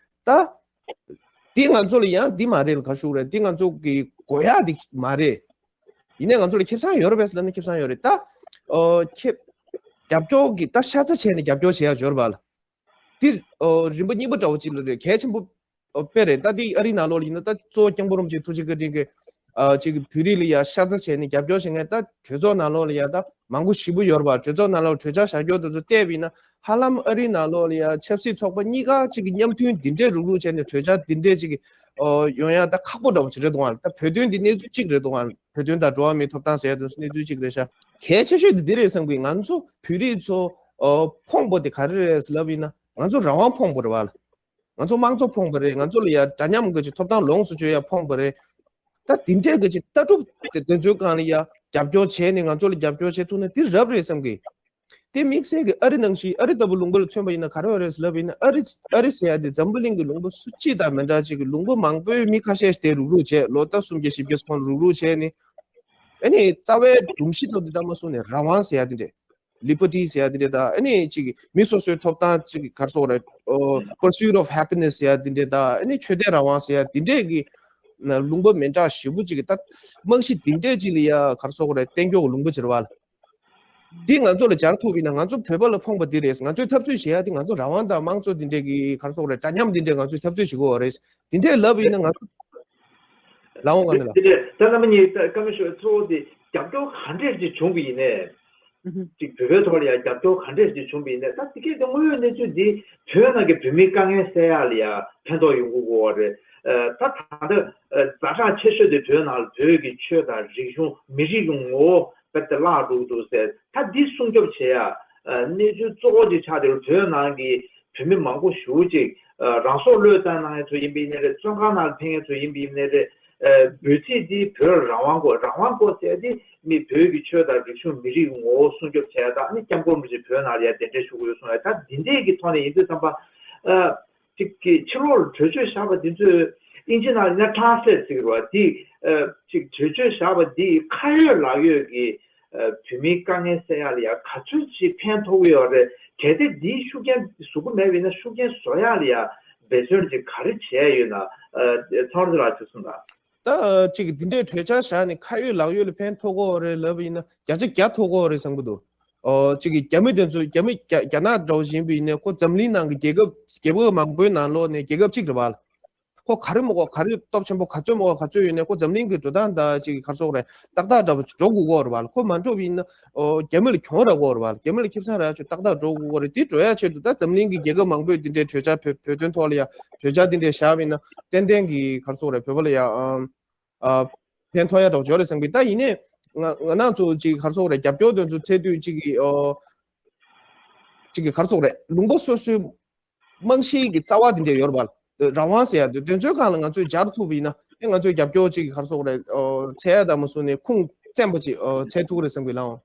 ད་འདི་ང་ཚོ་ལ་ཡང་འདི་མ་རེད་ལ་ག་ཞུ་རེད། འདི་ང་ཚོ་གི་དགོས་ཡག་འདི་མ་རེད། ཡིན་ནའི་ང་ཚོ་ལ་ཁེ་བཟང་ཡོད་རེད་པས་ལབ་ན་ཁེ་བཟང་ཡོད་རེད། ད་ཨོ་ཁེ་རྒྱབ་སྐྱོར་གི་ད་ཤ་ཚ་བྱས་ནས་རྒྱབ་སྐྱོར་བྱེད་ཡག་འབྱོར་བ་ལ། འདི་ཨོ་རིམ་པ་གཉིས་པ་འདྲ་བོ་ཅིག་ལ་རེད། གལ་ཆེན་པོ་ཨོ་དཔེ་རེད། ད་འདི་ཨ་རིའི་ནང་ལོགས་ལ་ཡིན་ན་ད་གཙོ་བོ་སྐྱབས་མགོན་རིན་པོ་ཆེ་ཐུགས་རྗེ་བཀའ་དྲིན་གྱིས་ཨ་ཅིག་བོད་རིགས་ལ་ཡ་ཤ་ཚ་བྱས་ནས་རྒྱབ་སྐྱོར་བྱེད་མཁན་ད་གྲོས་ཚོགས་ནང་ལོགས་ལ་ཡ་ད་མང་པོ་ཞེ་པོ་ཡོད་རེད་པ། གྲོས་ཚོགས་ནང་ལོགས་གྲོས་འཆར་བཞག་རྒྱུ་དེ་ཚོ་བལྟས་པ་ཡིན་ན་ཧ་ལམ་ཨ་རིའི་ནང་ལོགས་ལ་ཡ་ཆབ་སྲིད་ཚོགས་པ་གཉིས་ཀ་ཅིག་གི་མཉམ་མཐུན་འདི་འདྲས་རུག་རུག་བྱས་ནས་གྲོས་འཆར་འདི་འདྲས་ཅིག་གི་ཨོ་ཡོང་ཡ་ད་ཁག་པོ་འདྲ་བོ་ཅིག་རེད་འདུག་ཨ། ད་བོད་དོན་འདི་གནས་ཚུལ་གཅིག་རེད་འདུག་ཨ། བོད་དོན་དང་འགྲོ་བ་མིའི་ཐོབ་ཐང་ཟེར་ཡ་དེ་ཚོ་གནས་ཚུལ་གཅིག་རེད་ཤག་གལ་ཆེ་ཤོས་དེ་འདི་རེད་བསམ་གི། ང་ཚོ་བོད་རིགས་ཚོ་ཨོ་ཕོངས་པོ་དེ་ག་རེ་རེད་ལབ་ཡིན་ན་ང་ཚོ་རང་དབང་ཕོངས་པོ་རེད་བ་ལ། ང་ཚོ་དམངས་གཙོ་ཕོངས་པ་རེད། ང་ཚོ་ལ་ཡ་འདྲ་མཉམ་གི་ཅིག་ཐོབ་ཐང་ལོངས་སུ་སྤྱོད་ཡ་ཕོངས་པ་རེད། ད་དེ་འདྲས་གི་ཅིག་ལྟ་གྲུབ་དེ་དེ་ཚོའི་སྒང་ལ་ཡ་རྒྱབ་སྐྱོར་བྱས་ནས་ང་ཚོ་ལ་རྒྱབ་སྐྱོར་བྱེད་ཐུབ་ན་དེ་རབ་རེད་བསམ་གི། དེ་དམིགས་བསལ་གྱི་ཨ་རི་ནང་བཞིན་ཨ་རི་ལྟ་བུ་ལུང་པ་ལ་མཚོན་པ་ཡིན་ན་ག་རེ་ཡོད་རེད་ལབ་ཡིན་ན་ཨ་རི་ཨ་རི་ཟེར་ཡ་དེ་འཛམ་བུ་གླིང་གི་ལུང་པ་སུ་གཅིག་དང་མི་འདྲ་ཅིག་གི་ལུང་པ་མང་པོའི་མི་ཁ་ཤས་ཤིག་དེ་རུག་རུག་བྱས་ལོ་ཟླ་གསུམ་བརྒྱ་བཞི་བརྒྱ་ཁོང་རུག་རུག་བྱས་ནས་ཨ་ནི་རྩ་བའི་སྒྲོམ་གཞི་ཐོག་དེ་ལྟ་མ་སོང་ནས་རང་དབང་ཟེར་ཡ་དེ་འདྲས། ལི་བར་ཊི་ཟེར་ཡ་དེ་འདྲས་དང་ཨ་ནི་ཅིག་མི་སོ་སོའི་ཐོབ་ཐང་ཅིག་ག་རེ་ཟེར་དགོས་རེད། ཨོ་pursuit of happiness ཟེར་ཡ་དེ་འདྲས་དང་ཨ་ནི་ཆོས་དད་རང་དབང་ཟེར་ཡ་དེ་འདྲས་ཀྱི་ལུང་པ་མི་འདྲ་ཞེ་པོ་ཅིག་གི་ད་རྨང་གཞི་དེ་འདྲས་ཅིག་ལ་ཡ་ག་རེ་ཟེར་དགོས་རེད། གཏན་འཁྱོག་གི་ལུང་པ་ཅིག་རེད་བ་ལ། འདི་ང་ཚོ་ལ་སྦྱར་ཐུབ་ཡིན་ན་ང་ཚོ་བོད་པ་ལ་ཕོངས་པ་འདི་རེད། ང་ཚོས་འཐབ་རྩོད་བྱེད་ཡ་དེ་ང་ཚོ་རང་དབང་དང་དམངས་གཙོ་འདི་འདྲས་ཀྱི་ག་རེ་ཟེར་དགོས་རེད། འདྲ་མཉམ་འདི་འདྲས་ང་ཚོས་འཐབ་རྩོད་བྱེད་དགོས་པ་རེད། འདི་འདྲས་ལབ་ཡིན་ན་ང་ཚོ་ལའོ་ང་ནི་ལ། འདི་འདྲས་ད་རྣམ་པ་གཉིས་ད་བཀའ་མོལ་ཞུ་གཙོ་བོ་དེ་རྒྱབ་སྐྱོར་ག་འདྲས་ཅིག་བྱུང་བ་ཡིན་ནའི། ཅིག་བོད་པའི་ཐོག་ལ་ཡང་རྒྱབ་སྐྱོར་ག་འདྲས་ཅིག་བྱུང་བ་ཡིན་ནའི་ད་དེ་གས་དེ་དངོས་ཡོད་གནས་ཚུལ་འདི་བོད་ནང་གི་བོད་མིའི་དཀའ་ངལ་སེལ་ཡ་ལ་ཡང་ཕན་ཐོགས་ཡོང་གི་ཡོད་རེད། ད་ད་ལྟ་ཛ་དྲག་ཆེ་ཤོས་དེ་བོད་ནང་ལ་བོད་ཀྱི་ཆོས་དང་རིག་གཞུང་མི་རིགས་ཀྱི་ངོ་བོ། རྦད་དེ་བརླག་འགྲོ་གི་འདུག་ཟེར། ད་འདི་སྲུང་སྐྱོབ་བྱེད་ཡ་གནས་ཚུལ་གཙོ་བོ་ཅིག་ཆགས་བསྡད་ཡོད། བོད་ནང་གི་བོད་མི་མང་པོ་ཞེ་པོ་ཅིག་རང་སྲོག་བློས་བཏང་གནང་མཁན་ཚོ་ཡིན་པ་ཡིན་ནའི་རེད། བཙོན་ཁང་ནང་ལ་ཕེབས་མཁན་ཚོ་ཡིན་པ་ཡིན་ནའི་རེད། འབོད་ཚིག་འདི་བོད་ལ་རང་དབང་དགོས། རང་དབང་དགོས་ཟེར་ཏེ་མི་བོད་ཀྱི་ཆོས་དང་རིག་གཞུང་མི་རིགས་ངོ་བོ་སྲུང་སྐྱོབ་བྱེད་ཡ་དང་ནི་སྐྱབས་མགོན་རིན་པོ་ཆེ་བོད་ནང་ལ་ཡ་གདན་འདྲེན་ཞུ་དགོས་ཡོད་གསུངས་ཡ། ད་འདི་འདྲས་ཀྱི་ཐོག་ནས་ཡིན་དུས་ཙམ་པ། ཅིག་གི་ཕྱི་ལོགས་ལ་གྲོས་ཆོད་བཞག་པ་འདི་ཚོས་ཨིན་ཇི་ནང་ཡིན་ན་ཊེ་རན་སི་ལེཊ་ཟེར་གི་རེད་བ། འདི་ཅིག་གྲོས་ཆོད་བཞག་པ་འདི་ཁ་ཡོད་ལག་ཡོད་ཀྱི་ བོད་མིའི་དཀའ་ངལ་སེལ་ཡག་ལ་ཡ་ག་ཚོད་ཅིག་ཕན་ཐོགས་ཀྱི་ཡོད་རེད། གལ་ཏེ་འདིའི་ཤུགས་རྐྱེན་བཟོ་གི་མེད་པ་ཡིན་ན་ཤུགས་རྐྱེན་བཟོ་ཡག་ལ་ཡ་འབད་བརྩོན་ཅིག་ག་རེ་བྱས་ཡོད་ན། ཚོར་འདི་ལ་ཅིག་གསུངས་དང་། ད་ཅིག་འདི་འདྲའི་གྲོས་འཆར་བཞག་ནས་ཁ་ཡོད་ལག་ཡོད་ལ་ཕན་ཐོགས་ཀྱི་ཡོད་རེད་ལབ་པ་ཡིན་ན་བརྒྱ་ཆ་བརྒྱ་ཐོགས་ཀྱི་ཡོད་རེད་བསམ་གྱི་འདུག་ཨོ་ཅིག་རྒྱ་མི་དེ་ཚོ་རྒྱ་མི་རྒྱ་རྒྱ་ནག་འདྲ་བོ་ཞིག་ཡིན་པ་ཡིན་ནའི་ཁོ་འཛམ་གླིང་ནང་གི་རྒྱལ་ཁབ་རྒྱལ་ཁབ་མང་པོའི་ནང་ལོགས་ནས་རྒྱལ་ཁབ་གཅིག་རེད་བ། ཁོ་ག་རེ་མོ་གོ་ག་རེ་སྟོབས་ཆེན་པོ་ག་ཚོད་མོ་གོ་ག་ཚོད་ཡོད་ནའི་ཁོ་འཛམ་གླིང་གི་འགྲོ་སྟངས་དང་ཅིག་ག་རེ་ཟེར་དགོས་རེད་ཏག་ཏག་འདྲ་བོ་ཅིག་འགྲོ་དགོས་ཀྱི་ཡོད་རེད་བ། ཁོ་མ་འགྲོ་བ་ཡིན་ན་ཨོ་རྒྱ་མི་ལ་གྱོང་རག་གི་ཡོད་རེད་བ། རྒྱ་མི་ལ་ཁེ་བཟང་རག་ཆོག་ཏག་ཏག་འགྲོ་དགོས་ཀྱི་ཡོད་རེད། དེ་འགྲོ་ཡ་ཆེད་དུ་ད་འཛམ་གླིང་གི་རྒྱལ་ཁབ་མང་པོས་འདི་འདྲའི་གྲོས་འཆར་བོད་བོད་དོན་ཐོག་ལ་ཡ་གྲོས་འཆར་འདི་འདྲའི་བཞག་པ་ཡིན་ན་ཏན་ཏན་གྱི་ག་རེ་ཟེར་དགོས་རེད་བོད་པ་ལ་ཡ་ཨ། ཨ། ཕན་ཐོགས་ཡ་འདྲ་བོ་ཅིག་ཡོད་རེད་བསམ་གི། ད་ཡིན་ནའི་ང་ང་རང་ཚོ་ཅིག་ག་རེ་ཟེར་དགོས་རེད། རྒྱབ་སྐྱོར་དེ་ཚོ་འཚོལ་དུས་ཅིག་གི་ཨོ། ཅིག་གི་ག་རེ་ཟེར་དགོས་རེད། ལུང་པ་སོ་སོའི་རྨང་གཞིའི་གི་རྩ་བ་དེ་འདྲ་ཡོད་རེད་བ། རང་དབང་ཟེར་ཡ་དེ་དེ་ཚོའི་སྒང་ལ་ང་ཚོས་སྦྱར་ཐུབ་པ་ཡིན་ན་ཨེ་ང་ཚོས་རྒྱབ་སྐྱོར་ཅིག་གི་ག་རེ་ཟེར་དགོས་རེད། ཨོ། འཚོལ་ཡ་དང་མ་སོང་ནས་ཁུངས་བཙན་པོ་ཅིག་ཨོ་འཚོལ་ཐུབ་ཀྱི་རེད་བསམ་གི་ལགས།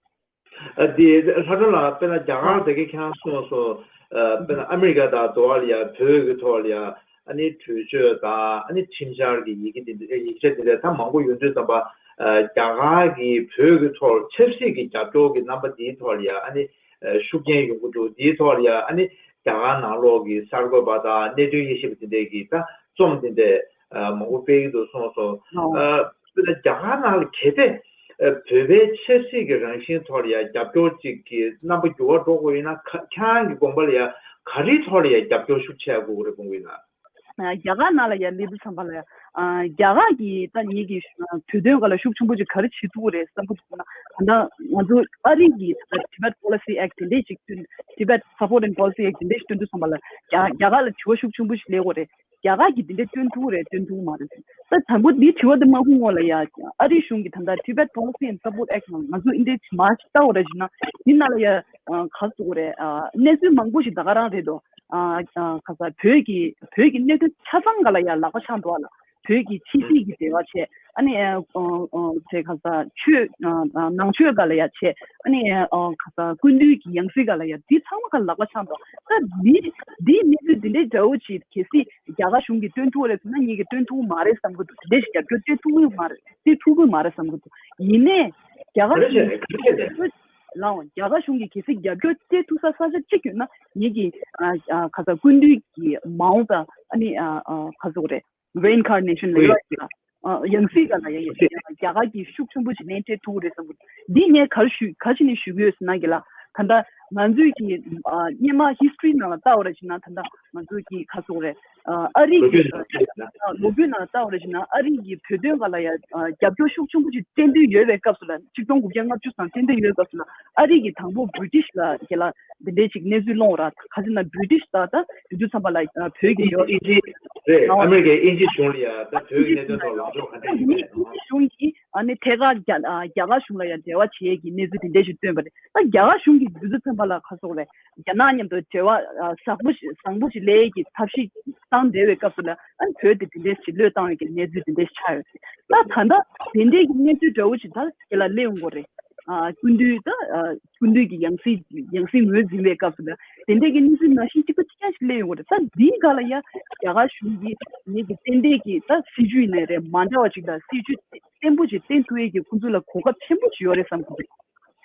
ཨ་དེ་ལྷ་སྒྲོན་ལགས་དཔེར་ན་རྒྱ་གར་དེ་གའི་ཁྱེད་རང་གསུངས་སོང་། ཨ་དཔེར་ན་ཨ་མི་རི་ཀ་དང་འདི་བ་ལ་ཡ་བོད་ཀྱི་ཐོག་ལ་ཡ་ཨ་ནི་གྲོས་ཆོད་དང་ཨ་ནི་ཁྲིམས་འཆར་གྱི་ཡི་གེ་དེ་འདྲ་ཡིག་ཆ་དེ་འདྲ་ད་མང་པོ་ཡོང་དུས་ཙམ་པ། ཨ་རྒྱ་གར་གྱིས་བོད་ཀྱི་ཐོག་ཆབ་སྲིད་ཀྱི་རྒྱབ་སྐྱོར་གྱི་རྣམ་པ་འདིའི་ཐོག་ལ་ཡ་ཨ་ནི་ཨ་ཤུགས་རྐྱེན་ཡོང་གི་འདུག་འདིའི་ཐོག་ལ་ཡ་ཨ་ནི་རྒྱ་གར་ནང་ལོགས་ཀྱི་གསར་འགོད་པ་དང་གནད་དོན་དབྱེ་ཞིབ་པ་དེ་འདྲས་ཀྱིས་ད་རྩོམ་དེ་འདྲས་ཨ་མང་པོ་སྤེལ་གྱི་འདུག་གསུངས་སོང་། ཨ་དཔེར་ན་རྒྱ་གར་ནང་ལ་གལ་ཏེ་ཨ་བོད་པའི་ཆབ་སྲིད་ཀྱི་རང་བཞིན་ཐོག་ལ་ཡང་རྒྱབ་སྐྱོར་ཅིག་གི་རྣམ་པ་འགྱུར་བ་འགྲོ་དགོས་ཡིན་ན་ཁ་ཁྱེད་རང་གི་དགོངས་པ་ལ་ཡང་ག་རེའི་ཐོག་ལ་ཡང་རྒྱབ་སྐྱོར་ཤུགས་ཆེ་དགོས་ཀྱི་རེད་དགོངས་ཀྱི་ཡིན་ན། ཨ་རྒྱ་གར་ནང་ལ་ཡང་སླེབས་དུས་ཙམ་པ་ལ་ཡང་ཨ་རྒྱ་གར་གྱིས་ད་ངེད་ཀྱི་ཨ་བོད་དོན་སྒང་ལ་ཤུགས་ཆེན་པོ་ཅིག་ག་རེ་བྱེད་ཐུབ་ཀྱི་རེད་བསམ་གྱི་འདུག་ན། ད་ལྟ་ང་ཚོ་ཨ་རི་གི་ད་Tibet Policy Act དེ་འདྲས་ཅིག་བཏོན། Tibet Support and Policy Act དེ་འདྲས་ཞིག་བཏོན་དུས་ཙམ་པ་ལ་རྒྱ་རྒྱ་གར་ལ་དྲི་བ་ཤུགས་ཆེན་པོ་ཞིག་སླེབས་ཀྱི་རེད། རྒྱ་གར་གྱིས་འདི་འདྲ་བཏོན་ཐུབ་རེད་བཏོན་ཐུབ་མ་རེད། ད་དང་པོ་འདི་དྲི་བ་འདི་མ་ཧུང་ངོ་ལ་ཡ་ཨ་རིའི་གཞུང་གིས་ད་ལྟ་Tibet Policy and Support Act ནང་ང་ཚོ་འདི་འདྲ་མ་ཞིག་ལྟ་བ་རེད་ཞུ་ན། འདི་ནང་ལ་ཡ་ག་ཟེར་དགོས་རེད། གནས་ཚུལ་མང་པོ་ཞིག་ད་ག་རང་རེད་དོ། ག་ས་བོད་ཀྱི་བོད་ཀྱི་གནད་དོན་ཆ་ཚང་ག་ལ་ཡ་ལག་པ་འཆང་འདུག་ཨ་ལ། བོད་ཀྱི་ཕྱི་སྲིད་ཀྱི་འབྲེལ་བ་བྱས། ཨ་ནི་ཚེ་ག་ས་ཆོས་ནང་ཆོས་ག་ལ་ཡ་བྱས། ཨ་ནི་ག་ས་སྐུ་མདུན་གྱི་ཡང་སྲིད་ག་ལ་ཡ་འདི་ཚང་མ་ག་ལག་པ་འཆང་འདུག་ད་འདི་འདིའི་གནས་ཚུལ་འདི་འདྲའི་འདྲ་བོ་ཅིག་གལ་སྲིད་རྒྱ་གར་གཞུང་གིས་སྟོན་ཐུབ་རེད་ཟེར་ན་ངེད་ཀྱིས་སྟོན་ཐུབ་མ་རེད་བསམ་གི་འདུག་འདི་འདྲའི་ཞིག་རྒྱབ་སྐྱོར་སྟོན་ཐུབ་གི་མ་རེད། སྟོན་ཐུབ་གི་མ་རེད་བསམ་གི་འདུག་ཡིན་ནའི་རྒྱ་གར་གཞུང་གིས་རྒྱབ་སྐྱོར་ལའང་རྒྱ་གར་གཞུང་གིས་གལ་སྲིད་རྒྱབ་སྐྱོར་སྟོན་ཐུབ་ས་ས་ཆ་གཅིག་ཡོད་ན་ངེད་ཀྱིས་ག་ས་སྐུ་མདུན་གྱི་མ་འོངས་པ་ཨ་ནི་ག་ཟེར་དགོས་རེད། Reincarnation ལ་ཡོད་ཡ། ཡང་སྲིད་ག་ལ་ཡ་ཡ་རྒྱ་གར་གྱིས་ཤུགས་ཆེན་པོ་ཞིག་ལེན་སྤྲད་ཐུབ་ཀྱི་རེད་བསམ་གི་འདི་ངས་ག་རེ་ཞུ་ག་ཅི་ནས་ཞུ་གི་ཡོད་ཟེར་ན་གི་ལ། ད་ལྟ་ང་ཚོའི་གི་སྔོན་མ་history ནང་ལ་ལྟ་བ་ར་ཞིག་ན་ད་ལྟ་ང་ཚོའི་གི་ག་ཟེར་དགོས་རེད། ཨ་རི་གི་ལོ་རྒྱུས་ནང་ལ་ལྟ་བ་ར་ཞིག་ན་ཨ་རི་གི་བོད་དོན་ག་ལ་ཡ་རྒྱབ་སྐྱོར་ཤུགས་ཆེན་པོ་ཞིག་བསྟན་དུས་ཡོད་པའི་སྐབས་སུ་ལ་ཆིག་སྟོང་དགུ་བརྒྱ་ལྔ་བཅུ་ཙམ་བསྟན་དུས་ཡོད་སྐབས་སུ་ལ་ཨ་རི་གི་དང་པོ་British ལ་གི་ལ། འདི་འདྲའི་ཅིག་གནས་ཚུལ་སློང་ར་ག་ཟེར་ན་British ད་ད་དུས་ཚོད་ཚང་པ་ལ་བོད་ཀྱི་ཡོད་ཨིན་ཇི་རེད། ཨ་མེ་རི་ཀའི་ཨིན་ཇི་གཞུང་ལ་ཡ་ད་བོད་ཀྱི་གནད་དོན་ཐོག་ལངས་ཕྱོགས་ག་འདྲ་ཡིན་མེད། ཨིན་ཇི་གཞུང་གིས་ཨ་ནི་ཐད་ཀར་རྒྱ་རྒྱ་གར་གཞུང་ལ་ཡ་འབྲེལ་བ་བྱེད་ཀྱི་གནས་ཚུལ་དེ་འདྲ་ཞིག་བཏོན་པ་རེད། ད་རྒྱ་གར་གཞུང་གིས་དུས་ཚོད་ཚང་པ་ལ་ག་སོག་རེད། རྒྱ་ནག་མཉམ་དུ་འབྲེལ་བ་བཟང་པོ་ཞིག་བཟང་པོ་ཞིག་ལས་ཀྱི་ཐབས་ཤེས་བཏང་བསྡད་པའི་སྐབས་སུ་ལ་ཨ་ནི་བོད་དེ་དེ་འདྲ་ཞིག་བློས་བཏང་བའི་གི་གནས་ཚུལ་དེ་འདྲ་ཞིག་ཆགས་ཡོད་རེད། ད་ད་ལྟ་དེ་འདྲའི་གི་གནས་ཚུལ་འདྲ་བོ་ཞིག་ད་དེ་ལ་སླེབས་ཡོང་གི་རེད། སྐུ་མདུན་ད་སྐུ་མདུན་གྱི་ཡང་སྲིད་ཡང་སྲིད་ངོས་འཛིན་པའི་སྐབས་སུ་ལ་དེ་འདྲའི་གི་གནས་ཚུལ་ནང་བཞིན་གཅིག་པ་གཅིག་རྐྱང་ཞིག་སླེབས་ཡོང་གི་རེད། ད་འདིའི་སྒང་ལ་ཡ་རྒྱ་གར་གཞུང་གིས་ངེད་ཀྱི་ཏན་ཏན་གྱི་ད་སྲིད་ཇུས་ཡིན་ནའི་རེད་མ་འདྲ་བ་ཅིག་དང་སྲིད་ཇུས་བརྟན་པོ་ཅིག་བསྟན་ཐུབ་ཡས་ཀྱི་ཁོང་ཚོ་ལ་གོ་སྐབས་ཆེན་པོ་ཅིག་ཡོད་རེད་བསམ་གྱི་འདུག་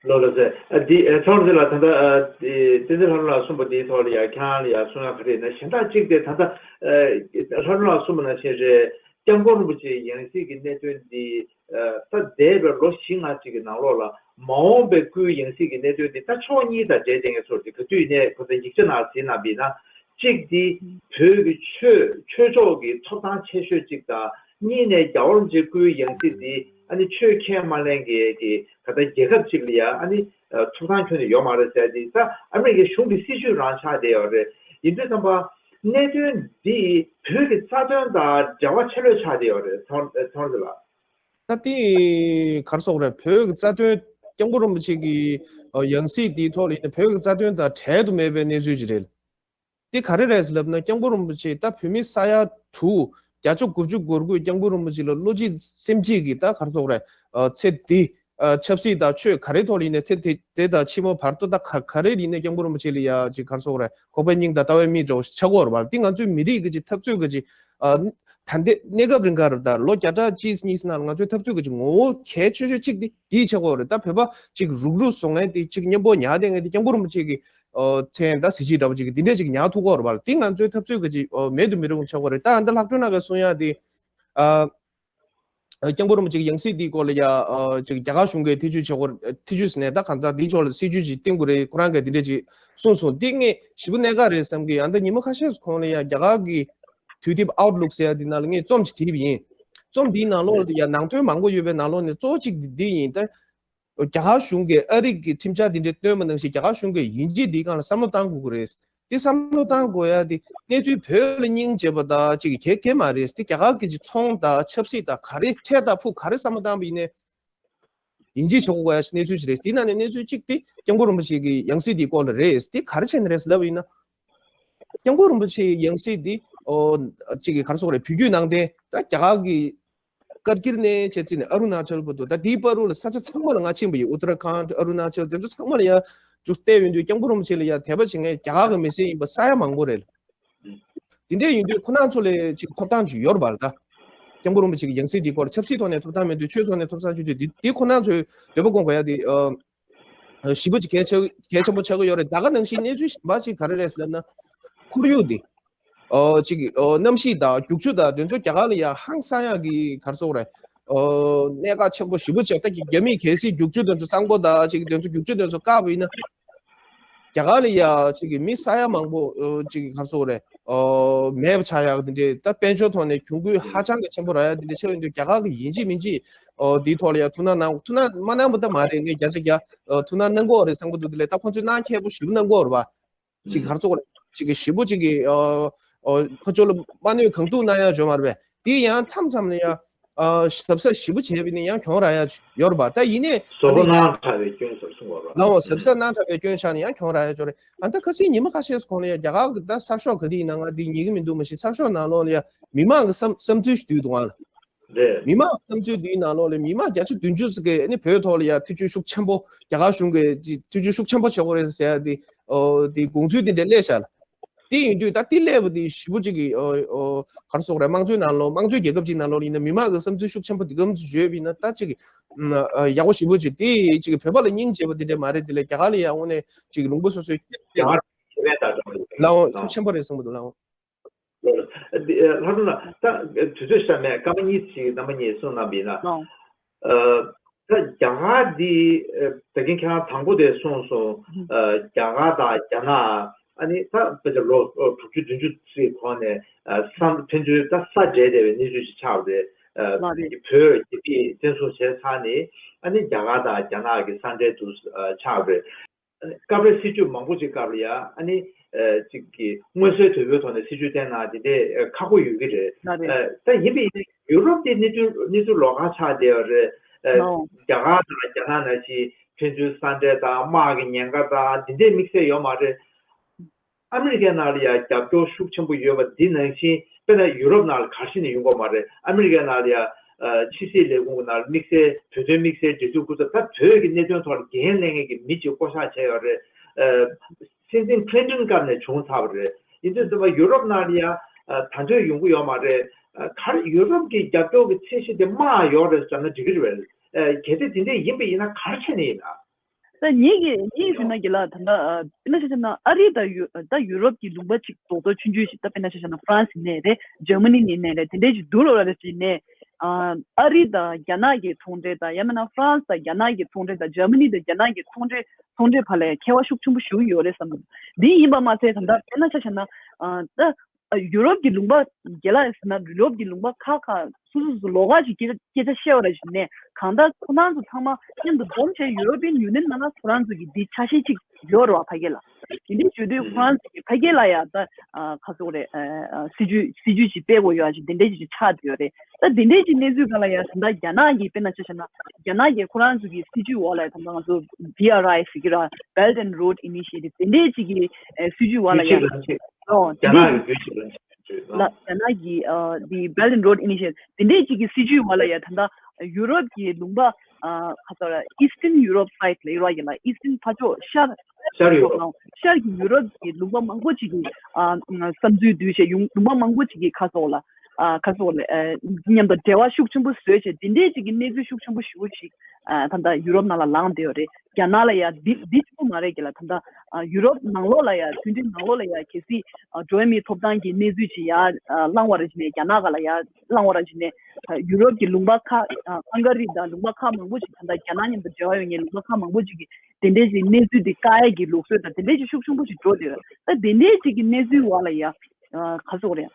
ལོ་ལ་ཟེར་ཨ་འདི་ཨ་ཚོར་འདི་ལ་ད་ལྟ་ཨ་བསྟན་འཛིན་ལྷ་སྒྲོན་ལགས་གསུངས་པ་འདིའི་ཐོག་ལ་ཡ་ཁྱེད་རང་ལ་ཡ་གསུང་ཡ་ག་རེ་ཡིན་ན་གཞན་དག་གཅིག་དེ་ད་ལྟ་ཨ་ལྷ་སྒྲོན་ལགས་གསུངས་པ་ནང་བཞིན་རེད། སྐྱབས་མགོན་རིན་པོ་ཆེའི་ཡང་སྲིད་ཀྱི་གནད་དོན་འདི་ད་འདས་པའི་ལོ་བཞི་ལྔ་ཅིག་གི་ནང་ལོགས་ལ་མ་འོངས་པའི་སྐུའི་ཡང་སྲིད་ཀྱི་གནད་དོན་འདི་ད་ཕྱོགས་གཉིས་དང་འབྲེལ་བསྡད་མཁན་ཚོར་འདི་ག་དུས་ནས་ཁོ་ཚོ་ཡིག་ཆ་ནང་གཟིགས་གནང་པ་ཡིན་ན་གཅིག་འདི་བོད་ཀྱི་ཆོས་ཆོས་ཕྱོགས་ཀྱི་ཐོབ་ཐང་ཆེ་ཤོས་གཅིག་དང་གཉིས་ནས་རྒྱལ་བ་རིན་པོ་ཆེ་སྐུའི་ཡང་སྲིད་འདི་ཨ་ནི་ཆོས་ཁས་མ་ལེན་མཁན་གྱི་ག་ད་རྒྱལ་ཁབ་ཅིག་ལ་ཡ་ཨ་ནི་ཐོབ་ཐང་ཁྱོན་ནས་ཡོད་མ་རེད་ཟེར་འདི་ད་ཨ་མེ་རི་ཀའི་གཞུང་གི་སྲིད་ཇུས་རང་ཆགས་བསྡད་ཡོད་རེད། ཡིན་དུས་ཙམ་པ་གནད་དོན་འདི་བོད་ཀྱི་རྩ་དོན་དང་འབྲེལ་བ་ཆེ་ལོས་ཆགས་བསྡད་ཡོད་རེད་ཚོར་ཚོར་འདི་ལ། ད་དེ་ག་རེ་ཟེར་དགོས་རེད། བོད་ཀྱི་རྩ་དོན་སྐྱབས་མགོན་རིན་པོ་ཆེ་གི་ཡང་སྲིད་དེའི་ཐོག་ལ་ཡིན་ན་བོད་ཀྱི་རྩ་དོན་དང་བྲལ་དུ་མེད་པའི་གནས་ཚུལ་ཅིག་རེད། དེ་ག་རེ་རེད་ཟེར་ལབ་ན་སྐྱབས་མགོན་རིན་པོ་ཆེ་ད་བོད་མི་ས་ཡ་དྲུག་བརྒྱ་ཆ་དགུ་བཅུ་གོ་དགུ་སྐྱབས་མགོན་རིན་པོ་ཆེ་ལ་བློ་གཅིག་སེམས་གཅིག་གིས་ད་ག་རེ་ཟེར་དགོས་རེད། ཚེ་འདི་ཆབ་སྲིད་དང་ཆོས་ག་རེ་ཐོག་ལ་ཡིན་ནའི་ཚེ་དེ་དེ་དང་ཕྱི་མ་བར་དུ་ད་ག་ག་རེ་ཡིན་ནའི་སྐྱབས་མགོན་རིན་པོ་ཆེ་ལ་ཡ་ཅིག་ག་རེ་ཟེར་དགོས་རེད། ཁོག་པའི་སྙིང་དང་ལྟ་བའི་མིག་འདྲ་བོ་ཞིག་ཆགས་ཀྱི་ཡོད་རེད་བ། དེ་ང་ཚོའི་མི་རིགས་ཀྱི་ཅིག་འཐབ་རྩོད་ཀྱི་ཅིག་ད་ལྟའི་གནས་སྐབས་རིང་ག་རུ་ད་ལོ་བརྒྱ་ཕྲག་གཅིག་གཉིས་ནང་ལ་ང་ཚོའི་འཐབ་རྩོད་ཀྱི་ཅིག་ངོ་བོ་གལ་ཆེ་ཤོས་གཅིག་དེ་དེའི་ཆགས་ཀྱི་ཡོད་རེད། ད་བོད་པ་ཅིག་རུག་རུག་བཟོ་མཁན་དེ་ཅིག་མཉམ་པོ་ཉར་བསྡད་མཁན་དེ་སྐྱབས་མགོན་རིན་པོ་ཆེ་གི་མཚན་ད་གཟི་བརྗིད་འདྲ་པོ་ཅིག་གི་དེ་འདྲས་ཅིག་ཉར་ཐུབ་ཀྱི་ཡོད་རེད་པ། དེ་ང་ཚོའི་འཐབ་རྩོད་ཀྱི་ཅིག་མེད་དུ་མི་རུང་ཆགས་ཀྱི་ཡོད་རེད། ད་ཨ་ད་ལྷག་དོན་ན་ག་གསུང་ཡ་དེ་ཨ། སྐྱབས་མགོན་རིན་པོ་ཆེ་གི་ཡང་སྲིད་འདིའི་སྐོར་ལ་ཡ་ཨ་ཅིག་རྒྱ་གར་གཞུང་གིས་ཐེ་བྱུས་བྱེད་སྐོར་ཐེ་བྱུས་ཟེར་ནས་ད་གང་ལྟར་འདིའི་ཕྱོགས་ལ་སྲིད་ཇུས་ཅིག་བཏིང་དགོས་རེད། ཁོ་རང་གིས་འདི་འདྲས་ཅིག་གསུངས་སོང་། འདི་ངས་ཞེ་པོ་གནད་འགག་རེད་བསམ་གི། ཨ་ད་ཉི་མ་ཁ་ཤས་སུ་གོང་ལ་ཡ་རྒྱ་གར་གི་དུས་དེབ་Outlook་ཟེར་ཡ་འདི་ནང་ལ་ངས་རྩོམ་ཅིག་བྲིས་པ་ཡིན། རྩོམ་འདིའི་ནང་ལོགས་ལ་ཡ་ནང་དོན་མང་པོ་ཡོད་པའི་ནང་ལོགས་ནས་གཙོ་བོ་གཅིག་འདི་འདི་ཡིན། ད་རྒྱ་གར་གཞུང་གིས་ཨ་རི་གི་ཁྲིམས་འཆར་འདི་འདྲས་བཏོན་པ་ནང་བཞིན་རྒྱ་གར་གཞུང་གིས་ཡིན་གཅིག་འདིའི་སྒང་ལ་བསམ་བློ་བཏང་དགོས་ཀྱི་རེད། དེ་བསམ་བློ་བཏང་དགོས་ཡ་དེ་གནས་ཚུལ་བོད་ལ་སྙིང་རྗེ་བ་དང་ཅིག་གལ་གལ་མ་རེད། དེ་རྒྱ་གར་གྱི་ཅིག་ཚོང་དང་ཆབ་སྲིད་དང་ག་རེ་འཕྲལ་དང་ཕུགས་ག་རེ་བསམ་བློ་བཏང་པ་ཡིན་ནའི་ཡིན་གཅིག་བྱེད་དགོས་ཡ་གནས་ཚུལ་ཞིག་རེད། དེ་ནང་ནས་གནས་ཚུལ་གཅིག་དེ་སྐྱབས་མགོན་རིན་པོ་ཆེ་གི་ཡང་སྲིད་དེའི་སྐོར་ལ་རེད། དེ་ག་རེ་བྱས་ནས་རེད་ལབ་ཡིན་ན། སྐྱབས་མགོན་རིན་པོ་ཆེའི་ཡང་སྲིད་འདི་ཨོ་ཅིག་གི་ག་རེ་ཟེར་དགོས་རེད། བོད་བརྒྱུད་ནང་བསྟན་ད་རྒྱ་གར་གྱི་ཀར་ཀིལ་ནས་བྱས་ཙི་ནས་ཨ་རུ་ན་ཅལ་བར་དུ་ད་དེའི་བར་དུ་ལ་ས་ཆ་ཚང་མ་ལ་ང་ཕྱིན་པ་ཡིན། ཨུ་ཏ་ར་ཁཱན་ཌ། ཨ་རུ་ན་ཅལ་དེ་ཚོ་ཚང་མ་ལ་ཡ་ཅུག་བལྟས་ཡོང་དུས་སྐྱབས་མགོན་རིན་པོ་ཆེ་ལ་ཡ་དད་པ་བྱེད་མཁན་རྒྱ་གར་གྱི་མི་སེར་ཡིན་པ་ས་ཡ་མང་པོ་རེད། དེ་འདྲས་ཡིན་དུས་ཁོ་རང་ཚོ་ལ་ཅིག་ཐོབ་ཐང་ཅིག་ཡོད་རེད་པ་ལ། ད་སྐྱབས་མགོན་རིན་པོ་ཆེ་གི་ཡང་སྲིད་དེའི་སྐོར་ཆབ་སྲིད་ཐོག་ནས་ཐོབ་ཐང་མེད་དུས་ཆོས་ཐོག་ནས་ཐོབ་ཐང་ཅིག་དུས་དེ་དེ་ཁོ་རང་ཚོའི་འདོད་པ་སྐོང་དགོས་ཡ་དེ་ཨ། ཞེ་པོ་ཅིག་གལ་ཆེ་གལ་ཆེན་པོ་ཆགས་ཀྱི་ཡོད་རེད། ད་ག་ནང་བཞིན་གནས་ཚུལ་གཞན་པ་ཅིག་ག་རེ་རེད་ཟེར་ན། ཁོར་ཡུག་འདི། ཨོ་ཅིག་ཨོ་གནམ་གཤིས་དང་རྒྱུག་ཆུ་དང་དེ་ཚོ་རྒྱ་གར་ལ་ཡ་ཧང་སང་ཡག་གི་ག་རེ་ཟེར་དགོས་རེད། ཨོ་གནད་འགག་ཆེན་པོ་ཞེ་པོ་ཅིག་ད་གི་རྒྱ་མིས་གལ་སྲིད་རྒྱུག་ཆུ་དེ་ཚོ་གཙང་པོ་དང་ཅིག་དེ་ཚོ་རྒྱུག་ཆུ་དེ་ཚོ་བཀག་པ་ཡིན་ན། རྒྱ་གར་ལ་ཡ་ཅིག་གི་མི་ས་ཡ་མང་པོ་ཨོ་ཅིག་ག་རེ་ཟེར་དགོས་རེད། ཨོ་མེད་པ་ཆགས་ཡག་དེ་འདྲས། ད་དཔལ་འབྱོར་ཐོག་ནས་གྱོང་གུད་ཧ་ཅང་གི་ཆེན་པོ་རག་ཡག་དེ་འདྲས་ཆགས་ཡོང་དུས་རྒྱ་གར་གི་ཡིན་གཅིག་མིན་གཅིག་ཨོ་དེའི་ཐོག་ལ་ཡ་ཐུགས་སྣང་གནང་། ཐུགས་སྣང་མ་གནང་པ་ད་མ་རེད། ངས་བརྒྱ་ཆ་བརྒྱ་ཨོ་ཐུགས་སྣང་གནང་གི་ཡོད་རེད་བསམ་གི་འདུག་དེ་ལས་ད་ཁོང་ཚོས་གནང་མཁས་པོ་ཞེ་པོ་གནང་གི་ཡོད་རེད་པ། ཅིག་ག་རེ་ཟེར་དགོས་རེད། ཅིག་གི་ཞེ་པོ་ཅིག་གི་ཨོ་ཨོ་ཕར་ཕྱོགས་ལ་དམའ་གནོན་གང་ཐུབ་གནང་ཡག་བྱུང་མ་རེད་པས། དེ་ཡང་མཚམས་མཚམས་ལ་ཡང་ཨ་གཟབ་གཟབ་ཞེ་པོ་བྱས་པ་ཡིན་ན་ཡང་གྱོང་རག་ཡག་ཡོད་རེད་པ། ད་ཡིན་ནའི་ཨ་གཟབ་ནན་དྲག་པའི་སྐྱོན་ཟེར་གསུང་བ་རེད། ལའོ་གཟབ་གཟབ་ནན་དྲག་པའི་སྐྱོན་ཆགས་ནས་ཡང་གྱོང་རག་ཡག་ཡོད་རེད། ཨ་ད་ཁ་སང་ཉི་མ་ཁ་ཤས་སུ་གོང་ལ་ཡང་རྒྱ་གར་གི་ད་གསར་ཤོག་ག་དེ་ཡིན་ན་ང་དེ་ཉན་གི་མི་འདུག་མ་གཞི་གསར་ཤོག་ནང་ལོགས་ལ་ཡང་མི་མང་གི་བསམ་བསམ་ཚུལ་ཞིག་བསྡུས་འདུག་ཨང་། རེད། མི་མང་བསམ་ཚུལ་འདིའི་ནང་ལོགས་ལ་མི་མང་བརྒྱ་ཆ་བདུན་ཅུ་ཙམ་གྱིས་ནི་བོད་ཐོག་ལ་ཡ་ཐེ་བྱུས་ཤུགས་ཆེན་པོ་རྒྱ་གར་གཞུང་གིས་ཐེ་བྱུས་ཤུགས་ཆེན་པོ་བྱེད་དགོས་རེད་ཟེར་ཡ་དེ་ཨོ་དེ་དགོངས་ཚུལ་དེ་འདྲ་སླེབས་ཤག་ལ། དེ་ཡིན་དུས་ད་དེ་སླེབས་པ་དེ་ཞེ་པོ་ཅིག་གི་ཨོ་ཨོ་ག་རེ་ཟེར་དགོས་རེད། དམངས་གཙོའི་ནང་ལོགས་དམངས་གཙོའི་རྒྱལ་ཁབ་ཅིག་ནང་ལོགས་ལ་ཡིན་ན་མི་མང་གི་བསམ་ཚུལ་ཤུགས་ཆེན་པོ་དེ་གམ་ཞིག་བརྗོད་པ་ཡིན་ན་ད་ཅིག་ཨ་ཡག་པོ་ཞེ་པོ་ཅིག་དེ་ཅིག་བོད་པ་ལ་སྙིང་རྗེ་བ་དེ་འདྲ་མ་རེད། དེ་ལས་རྒྱ་གར་ལ་ཡ་དངོས་གནས་ཅིག་ལུང་པ་སོ་སོའི་ལའོ་ཤུགས་ཆེན་པོ་རེད་བསམ་གི་འདུག་ལའོ། ལྷག་དོན་ལ་ད་དུས་ཚོད་ཤར་མེད། སྐར་མ་གཉིས་ཤིག་རྣམ་པ་གཉིས་གསུངས་གནང་པ་ཡིན་ན། ཨོ། ཨ་ད་རྒྱ་གར་འདི་ཨ་ད་གིན་ཁྱེད་རང་དང་པོ་དེ་གསུངས་སོང་། ཨ་རྒྱ་གར་དང་རྒྱ་ནག་ཨ་ནི་ད་དཔེ་ཆ་ལོ་དྲུག་ཅུ་བདུན་ཅུ་ཙམ་གོང་ནས་ཨ་ས་ཕན་ཚུན་ད་ས་འབྲེལ་བསྡད་པའི་གནས་ཚུལ་ཞིག་ཆགས་པ་རེད། ཨ་ལགས་རེད། བོད་རྒྱ་མིས་བཙན་བཟུང་བྱས་ཚར་ནས་ཨ་ནི་རྒྱ་གར་དང་རྒྱ་ནག་གི་ས་འབྲེལ་དུ་ཨ་ཆགས་པ་རེད། སྐབས་རེ་སྲིད་ཇུས་མང་པོ་ཅིག་སྐབས་ལ་ཡ་ཨ་ནི་ཨ་ཅིག་གི་མངོན་གསལ་དོད་པོའི་ཐོག་ནས་སྲིད་ཇུས་བསྟན་ན་དེ་འདྲས་ཨ་ཁག་པོ་ཡོད་ཀྱི་རེད། ལགས་རེད། ཨ་ད་ཡིན་པ་ཡིན་ན་ཡུ་རོབ་དེ་གནས་ཚུལ་གནས་ཚུལ་ལོགས་ཀ་ཆགས་བསྡད་པ་རེད། ཨ་ལའོ། རྒྱ་གར་དང་རྒྱ་ནག་ནང་བཞིན་ཕན་ཚུན་ས་འབྲེལ་དང་དམག་གི་ཉེན་ཁ་དང་དེ་འདྲས་དམིགས་བསལ་ཡོད་མ་རེད། ཨ་མི་རི་ཀའི་ནང་ལ་ཡང་རྒྱབ་སྐྱོར་ཤུགས་ཆེན་པོ་ཡོད་པ་འདི་ནང་བཞིན་དཔེར་ན་ཡུ་རོབ་ནང་ལ་ག་རེ་བྱས་ནས་ཡོང་གི་ཡོད་མ་རེད། ཨ་མི་རི་ཀའི་ནང་ལ་ཡང་ཕྱི་སྲིད་ལས་ཁུངས་ཀྱི་ནང་ལ་དམིགས་བསལ་བོད་དོན་དམིགས་བསལ་འབྲེལ་མཐུད་སྐུ་ཚབ་ད་བོད་ཀྱི་གནད་དོན་ཐོག་ལ་འགན་ལེན་མཁན་གྱི་མི་གཅིག་བསྐོ་བཞག་བྱས་ཡོད་རེད། སྲིད་འཛིན་ཀླིན་ཏོན་སྐབས་ནས་བྱུང་ཚར་བ་རེད། ཡིན་དུས་ཙམ་པ་ཡུ་རོབ་ནང་ལ་ཡང་ད་དུང་ཡོང་གི་ཡོད་མ་རེད། ག་རེ་ཡུ་རོབ་ཀྱི་རྒྱབ་སྐྱོར་གྱི་ཚད་གཞི་དེ་དམའ་ཡོད་རེད་བསམ་ན་འགྲིག་གི་རེད། གལ་ཏེ་དེ་འདྲ་ཡིན་པ་ཡིན་ན་ག་རེ་བྱས་ནས་ཡིན་ན། ད་ངེད་ཀྱི་ངེད་ཀྱི་ཟེར་ན་གི་ལ་ད་ལྟ་ཨ་དཔེར་ན་ཆ་བཞག་ན་ཨ་རི་དང་ཡུ་ད་ཡུ་རོབ་ཀྱི་ལུང་པ་གཅིག་རྡོག་རྡོག་ཆུང་ཆུང་ཞིག་ད་དཔེར་ན་ཆ་བཞག་ན་ཧྥ་རན་སི་ཡིན་ནའི་རེད། འཇར་མ་ནི་ཡིན་ནའི་རེད། དེ་འདྲས་ཞིག་འདུག་ལོ་ར་རེད་ཟེར་ནས་ཨ་ཨ་རི་དང་རྒྱ་ནག་གི་ཚོང་འབྲེལ་དང་ཡང་མིན་ན་ཧྥ་རན་སི་དང་རྒྱ་ནག་གི་ཚོང་འབྲེལ་དང་འཇར་མ་ནི་དང་རྒྱ་ནག་གི་ཚོང་འབྲེལ་ཚོང་འབྲེལ་བར་ལ་ཁྱད་པར་ཤུགས་ཆེན་པོ་ཞིག་ཡོད་རེད་བསམ་གི་འདུག་འདི་ཡིན་པ་མ་ཟད་ད་ལྟ་དཔེར་ན་ཆ་བཞག་ན་ཨ་ད། ཡུ་རོབ་ཀྱི་ལུང་པ་རྒན་ལགས་ཟེར་ན་ཡུ་རོབ་ཀྱི་ལུང་པ་ཁག་ཁག་སོ་སོ་སོ་སོ་ལོགས་ཀ་ཞིག་སྐད་ཆ་སྐད་ཆ་བཤད་པ་ར་ཞིག་ནས་གང་ལྟར་ཁོ་རང་ཚོ་ཚང་མ་མཉམ་དུ་འཛོམས་བྱས་ཡུ་རོ་པི་ཡན་ཡུ་ནི་ཡན་ནང་ལ་ཁོ་རང་ཚོ་གི་འདི་ཆ་ཤས་གཅིག་ཡོད་རེད་བ་ཕ་གི་ལ། དེ་འདྲའི་བརྗོད་དུས་ཁོ་རང་ཚོ་གི་ཕ་གི་ལ་ཡ་ད་ཁ་སོག་རེད་སྲིད་ཇུས་སྲིད་ཇུས་ཅིག་སྤེལ་དགོས་ཡོད་ཅིག་དེ་འདྲའི་ཅིག་ཆགས་བསྡད་ཡོད་རེད། ད་དེ་འདྲའི་ཅིག་གནས་ཚུལ་སྒང་ལ་ཡ་ད་ལྟ་རྒྱ་ནག་གི་དཔེར་ན་ཆ་བཞག་ན་རྒྱ་ནག་གི་ཁོ་རང་ཚོ་གི་སྲིད་ཇུས་འོག་ལ་ཡ་ད་ལྟ་ང་ཚོ་བྷི་ཨར་ཨའི་ཟེར་གི་ར་Belt and Road Initiative དེ་འདྲའི་ཅིག་གི་སྲིད་ཇུས་འོག་ལ་ཡ། ཨོ། རྒྱ་ནག་གི་བོད་ཀྱི་ལ་ལ་རྒྱ་ནག་གི་ཨ་དེ་Belt and Road Initiative དེ་འདྲས་ཅིག་གི་སྲིད་ཇུས་འོག་ལ་ཡ་ད་ལྟ་ཡུ་རོབ་ཀྱི་ལུང་པ་ཨ་ཁ་ཚ་ལ་Eastern Europe side ལ་ཡོད་ར་ཡིན་ལ། Eastern ཕ་ཕྱོགས་ཤར་ཤར་ཡུ་རོབ་ཤར་གྱི་ཡུ་རོབ་ཀྱི་ལུང་པ་མང་པོ་ཅིག་གི་ཨ་བསམ་ཚུལ་བསྡུས་བྱས་ཡོང་ལུང་པ་མང་པོ་ཅིག་གི་ཁ་ཕྱོགས་ལ་ ཨ་ག་ཟེར་དགོས་རེད། ཨ་མཉམ་དུ་འབྲེལ་བ་ཤུགས་ཆེན་པོ་བཟོས་བྱས་དེ་འདྲའི་ཅིག་གི་གནས་ཚུལ་ཤུགས་ཆེན་པོ་ཞེ་པོ་ཅིག་ཨ་ད་ལྟ་ཡུ་རོབ་ནང་ལ་ལངས་བསྡད་ཡོད་རེད། རྒྱ་ནག་ལ་ཡ་འདི་འདི་གཅིག་པུ་མ་རེད་ཀྱི་ལ། ད་ལྟ་ཨ་ཡུ་རོབ་ནང་ལོགས་ལ་ཡ་མཐུན་སྒྲིལ་ནང་ལོགས་ལ་ཡ་གལ་སྲིད་ཨ་འགྲོ་བ་མིའི་ཐོབ་ཐང་གི་གནས་ཚུལ་ཅིག་ཡ་ཨ་བླངས་པ་རེད་བྱས་ནས་རྒྱ་ནག་ག་ལ་ཡ་བླངས་པ་རེད་བྱས་ནས་ཨ་ཡུ་རོབ་ཀྱི་ལུང་པ་ཁག་ཨ་ཧང་ག་རི་དང་ལུང་པ་ཁག་མང་པོ་ཅིག་ད་ལྟ་རྒྱ་ནག་མཉམ་དུ་འབྲེལ་བ་ཡོད་མཁན་ལུང་པ་ཁག་མང་པོ་ཅིག་གིས་དེ་འདྲའི་ཅིག་གནས་ཚུལ་འདི་བཀག་ཡས་ཀྱི་ལུགས་སྲོལ་དང་དེ་འདྲའི་ཅིག་ཤུགས་ཆེན་པོ་ཅིག་འགྲོ་བསྡད་ཡོད། ད་དེ་འདྲའི་ཅིག་གི་གནས་ཚུལ་འོག་ལ་ཡ་ཨ་ག་ཟེར་དགོས་རེད།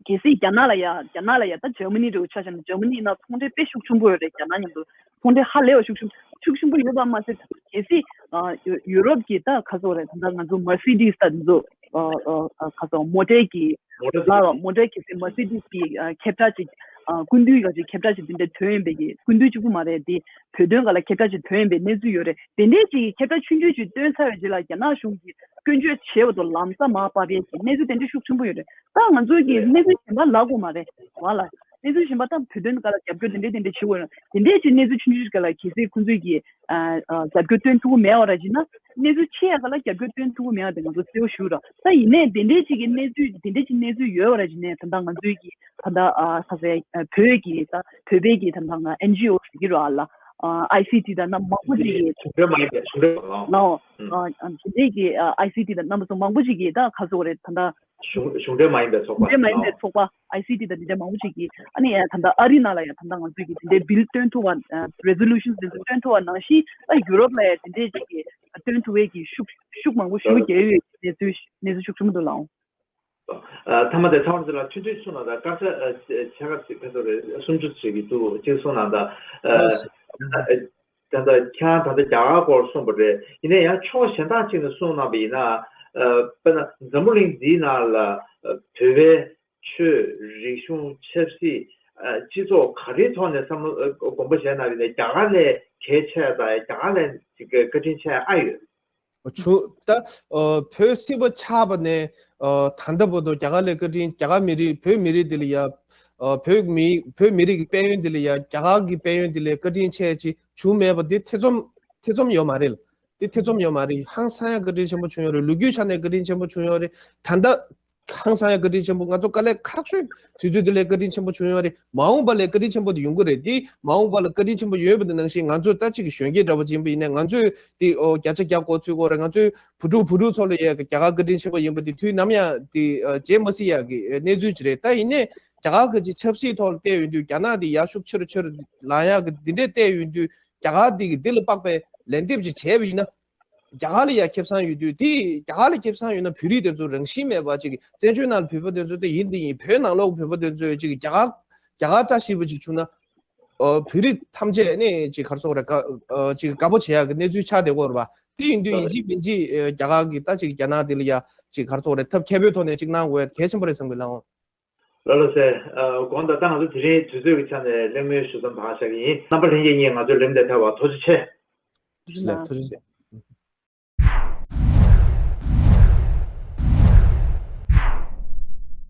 གལ་སྲིད་རྒྱ་ནག་ལ་ཡ་རྒྱ་ནག་ལ་ཡ་ད་འཇར་མ་ནི་འདྲ་བོ་ཆ་བཞག་ན་འཇར་མ་ནི་ཡིན་ན་ཚོང་འབྲེལ་དཔེ་ཤུགས་ཆེན་པོ་ཡོད་རེད། རྒྱ་ནག་མཉམ་དུ་ཚོང་འབྲེལ་ཧ་ལས་པ་ཤུགས་ཆེན་ཤུགས་ཆེན་པོ་ཡོད་པ་མ་ཟད་གལ་སྲིད་ཨ་ཡུ་ཡུ་རོབ་ཀྱི་ད་ག་ཟེར་དགོས་རེད། ད་ལྟ་ང་ཚོ་མར་སི་ཌི་སི་ད་ང་ཚོ་ཨ་ཨ་ཨ་ག་ཟེར་མོ་ཊའི་གི་མོ་ཊ་ལ་མོ་ཊའི་གི་སི་མར་སི་ཌི་སི་གི་ཨ་ཁྱབ་བསྒྲགས་ཅིག་ཨ་སྐུ་མདུན་ག་ཅིག་ཁྱབ་བསྒྲགས་ཅིག་དེ་འདྲ་ཐོན་ཡོད་པའི་གི་སྐུ་མདུན་གཅིག་པུ་མ་རེད། དེ་བོད་དོན་སྒང་ལ་ཁྱབ་བསྒྲགས་ཅིག་ཐོན་ཡོད་པའི་གནས་ཚུལ་ཡོད་རེད། དེ་འདྲའི་ཅིག་ཁྱབ་བསྒྲགས་ཆུང་ཆུང་ཅིག་བཏོན་ཚར་བའི་རྗེས་ལ་རྒྱ་ནག་གཞུང་གིས་སྐྱོན་བརྗོད་བྱས་པ་དང་ལམ་སང་མར་ཕབ་ཡས་ཀྱི་གནས་ཚུལ་དེ་འདྲ་ཤུགས་ཆེན་པོ་ཡོད་རེད། ད་ང་ཚོ་གི་གནས་ཚུལ་གཞན་པ་ལབ་དགོས་མ་རེད་བ་ལ། གནས་ཚུལ་གཞན་པ་ད་བོད་དོན་སྒང་ལ་རྒྱབ་སྐྱོར་དེ་འདྲ་དེ་འདྲ་བྱེད་དགོས་ན་དེ་འདྲའི་ཅིག་གནས་ཚུལ་ཆུང་ཆུང་ཅིག་སྒང་ལ་གལ་སྲིད་ཁོང་ཚོས་ཀྱི་ཨ་ཨ་རྒྱབ་སྐྱོར་སྟོན་ཐུབ་ཀྱི་མེད་པ་ར་བྱས་ན་གནས་ཚུལ་ཆེ་ཡ་སྒང་ལ་རྒྱབ་སྐྱོར་སྟོན་ཐུབ་ཀྱི་མེད་པ་དེ་ང་ཚོ་གསལ་པོ་ཞུ་ར། ད་ཡིན་ནའི་དེ་འདྲའི་ཅིག་གི་གནས་ཚུལ་དེ་འདྲའི་ཅིག་གནས་ཚུལ་ཡོད་པ་ར་བྱས་ནས་ད་ལྟ་ང་ཚོའི་གི་ད་ལྟ་ཨ་ས་ས་ཨ་བོད་ཀྱི་ད་བོད་པའི་གི་ད་ལྟ་ང་ཨེན་ཇི་ཨོ་ཟེར་གྱི་ར་ལ་ཨ་ཨའི་སི་ཊི་དང་རྣམ་པ་མང་པོ་ཅིག་གི་གཞུང་འབྲེལ་མ་ཡིན་པའི་གཞུང་འབྲེལ་ལའོ། ཨ་ཨ་དེ་འདྲའི་གི་ཨ་ཨའི་སི་ཊི་དང་རྣམ་པ་ཚོ་མང་པོ་ཅིག་གི་ད་ག་ཟེར་དགོས་རེད། ད་ལྟ་གཞུང་གཞུང་འབྲེལ་མ་ཡིན་པའི་ཚོགས་པ་གཞུང་འབྲེལ་མ་ཡིན་པའི་ཚོགས་པ་ཨའི་སི་ཊི་དང་དེ་འདྲ་མང་པོ་ཅིག་གིས་ཨ་ནི་ཡ་ད་ལྟ་ཨ་རི་ནང་ལ་ཡ་ད་ལྟ་ང་ཚོས་ཀྱི་དེ་འདྲའི་བིལ་བཏོན་ཐུབ་པ་རེ་ཟོ་ལུ་ཤན་དེ་ཚོ་བཏོན་ཐུབ་པ་ནང་བཞིན་ཨ་ཡུ་རོབ་ལ་ཡ་དེ་འདྲའི་ཅིག་གི་བཏོན་ཐུབ་པའི་གི་ཤུགས་ཤུགས་མང་པོ་ཞེ་པོ་རྒྱག་ཡོད་གནས་ཚུལ་གནས་ཚུལ་ཤུགས་ཆེན་པོ་འདུག་ལགས། ཨ་ཐ་མ་དེ་ཚང་མ་ཚོ་ལ་ཐུང་ཐུང་གསུངས་གནང་དང་། སྐར་ཆ་ཨ་ཕྱེད་ཀ་ཅིག་ཕེབས་སོང་རེད། སུམ་ཅུ་ཅིག་གི་འདུག་ཅིག་གསུངས་གནང་དང་། ཨ་ད་ལྟ་ཁྱེད་རང་ད་ལྟ་རྒྱ་གར་སྐོར་གསུངས་པ་རེད། ཡིན་ན་ཡང་ཕྱོགས་གཞན་དག་ཅིག་ནས་གསུངས་གནང་པ་ཡིན་ན། ཨ་དཔེར་ན་འཛམ་བུ་གླིང་འདིའི་ནང་ལ་ཨ་བོད་པའི་ཆོས་རིག་གཞུང་ཆབ་སྲིད་ཨ་སྤྱི་ཚོགས་ག་རེའི་ཐོག་ནས་བསམ་བློ་ཨ་དགོངས་པ་བཞེས་གནང་ཡིན་ན་རྒྱ་གར་ལས་གལ་ཆེ་དང་རྒྱ་གར་ལས་ཅིག་བཀའ་དྲིན་ཆེ་ཨ་ཡོད། བྱུང་། ད་ཨ་བོད་སྲིད་པ་ཆགས་པ་ནས་ཨ་ད་ལྟ་བར་དུ་རྒྱ་གར་ལ་བཀའ་དྲིན། རྒྱ་གར་མི་རིགས་བོད་མི་རིགས་འདི་ལ་ཡ་ཨ་བོད་མི་བོད་མི་རིགས་ཀྱི་དཔལ་ཡོན་འདི་ལ་ཡ་རྒྱ་གར་གྱི་དཔལ་ཡོན་འདི་ལ་བཀའ་དྲིན་ཆེ་ཅིག་བྱུང་མེད་པ་འདི་ཐེ་ཚོམ་ཐེ་ཚོམ་ཡོད་མ་རེད། འདི་ཐེ་ཚོམ་ཡོད་མ་རེད། ཧང་སང་ཡ་བཀའ་དྲིན་ཆེན་པོ་བྱུང་ཡོད་རེད། ལོ་རྒྱུས་ཆ་ནས་བཀའ་དྲིན་ཆེན་པོ་བྱུང་ཡོད་རེད། ད་ལྟ་ཧང་སང་ཡ་བཀའ་དྲིན་ཆེན་པོ། ང་ཚོ་དཀའ་ལས་ཁག་ཤོས་དུས་ཚོད་འདི་ལ་བཀའ་དྲིན་ཆེན་པོ་བྱུང་ཡོད་རེད། མ་འོངས་པ་ལ་བཀའ་དྲིན་ཆེན་པོ་དེ་ཡོང་གི་རེད། དེ་མ་འོངས་པ་ལ་བཀའ་དྲིན་ཆེན་པོ་ཡོད་པ་དེ་ནང་བཞིན་ང་ཚོས་ད་ཅིག་གཞོན་སྐྱེས་འདྲ་པོ་ཅིག་ཡིན་པ་ཡིན་ན་ང་ཚོས་དེ་ཨོ་བརྒྱ་ཆ་བརྒྱ་འགོ་ཚུགས་དགོས་རེད། ང་ཚོའི་བུ་ཕྲུག་བུ་ཕྲུག་ཚོ་ལ་ཡ་རྒྱ་གར་བཀའ་དྲིན་ཆེན་པོ་ཡིན་པ་དེ་དུས་ནམ་ཡང་དེ་ཨ་བརྗེད་མ་སྲིད་ཡ་གི་གནས་ཚུལ་ཅིག་རེད། ད་ཡིན་ནའི་རྒྱ་གར་གི་ཅིག་ཆབ་སྲིད་ཐོག་ལ་བལྟས་ཡོང་དུས་རྒྱ་ནག་དེ་ཡར་ཤུགས་ཆེ་རུ་ཆེ་རུ་ལངས་ཡ་གི་འདི་འདྲས་བལྟས་ཡོང་དུས་རྒྱ་གར་དེ་གི་འདི་ལ་དཔག་པའི་ལན་འདེབས་ཅིག་བྱས་པ་ཡིན་ན། རྒྱ་གར་ལ་ཡ་ཁེ་བཟང་ཡོད་དུས་དེ་རྒྱ་གར་ལ་ཁེ་བཟང་ཡོད་ན་བོད་རིགས་དེ་ཚོ་རང་བཞིན་མེད་པ་ཅིག་བཙན་བྱོལ་ནང་ལ་བོད་པ་དེ་ཚོ་དེ་ཡིན་དེ་ཡིན། བོད་ནང་ལོགས་བོད་པ་དེ་ཚོ་ཅིག་རྒྱ་གར་རྒྱ་གར་བཀྲ་ཤིས་པ་ཅིག་བྱུང་ན་ཨ་བོད་རིགས་ཐམས་ཅད་ནས་ཅིག་ག་རེ་ཟེར་དགོས་རེད། དགའ་ཨ་ཅིག་དགའ་པོ་བྱེད་ཡག་གི་གནས་ཚུལ་ཆགས་བསྡད་ཀྱི་ཡོད་རེད་པ། དེ་ཡིན་དུས་ཡིན་གཅིག་མིན་གཅིག་ཨ་རྒྱ་གར་གི་ད་ཅིག་རྒྱ་ནག་དེ་ལ་ཡ་ཅིག་ག་རེ་ཟེར་དགོས་རེད། ཐབས་མཁས་པོའི་ཐོག་ནས་ཅིག་གནང་དགོས་གལ་ཆེན་པོ་རེད་བསམ་གི་ལགས། ལགས་ལགས་སེ། ཨ་དགོངས་དག་ད་ང་ཚོ་དེ་རིང་དུས་ཚོད་ཀྱི་ཆ་ནས་གླེང་མོལ་ཞུ་མཚམས་ད་ག་བཞག་གི་ཡིན། རྣམ་པ་ལྷན་རྒྱས་གཉིས་ང་ཚོའི་ལམ་ལས་ཐར་བར་ཐུགས་རྗེ་ཆེ། ཐུགས་རྗེ་ཆེ། ཐུགས་རྗེ་ཆེ།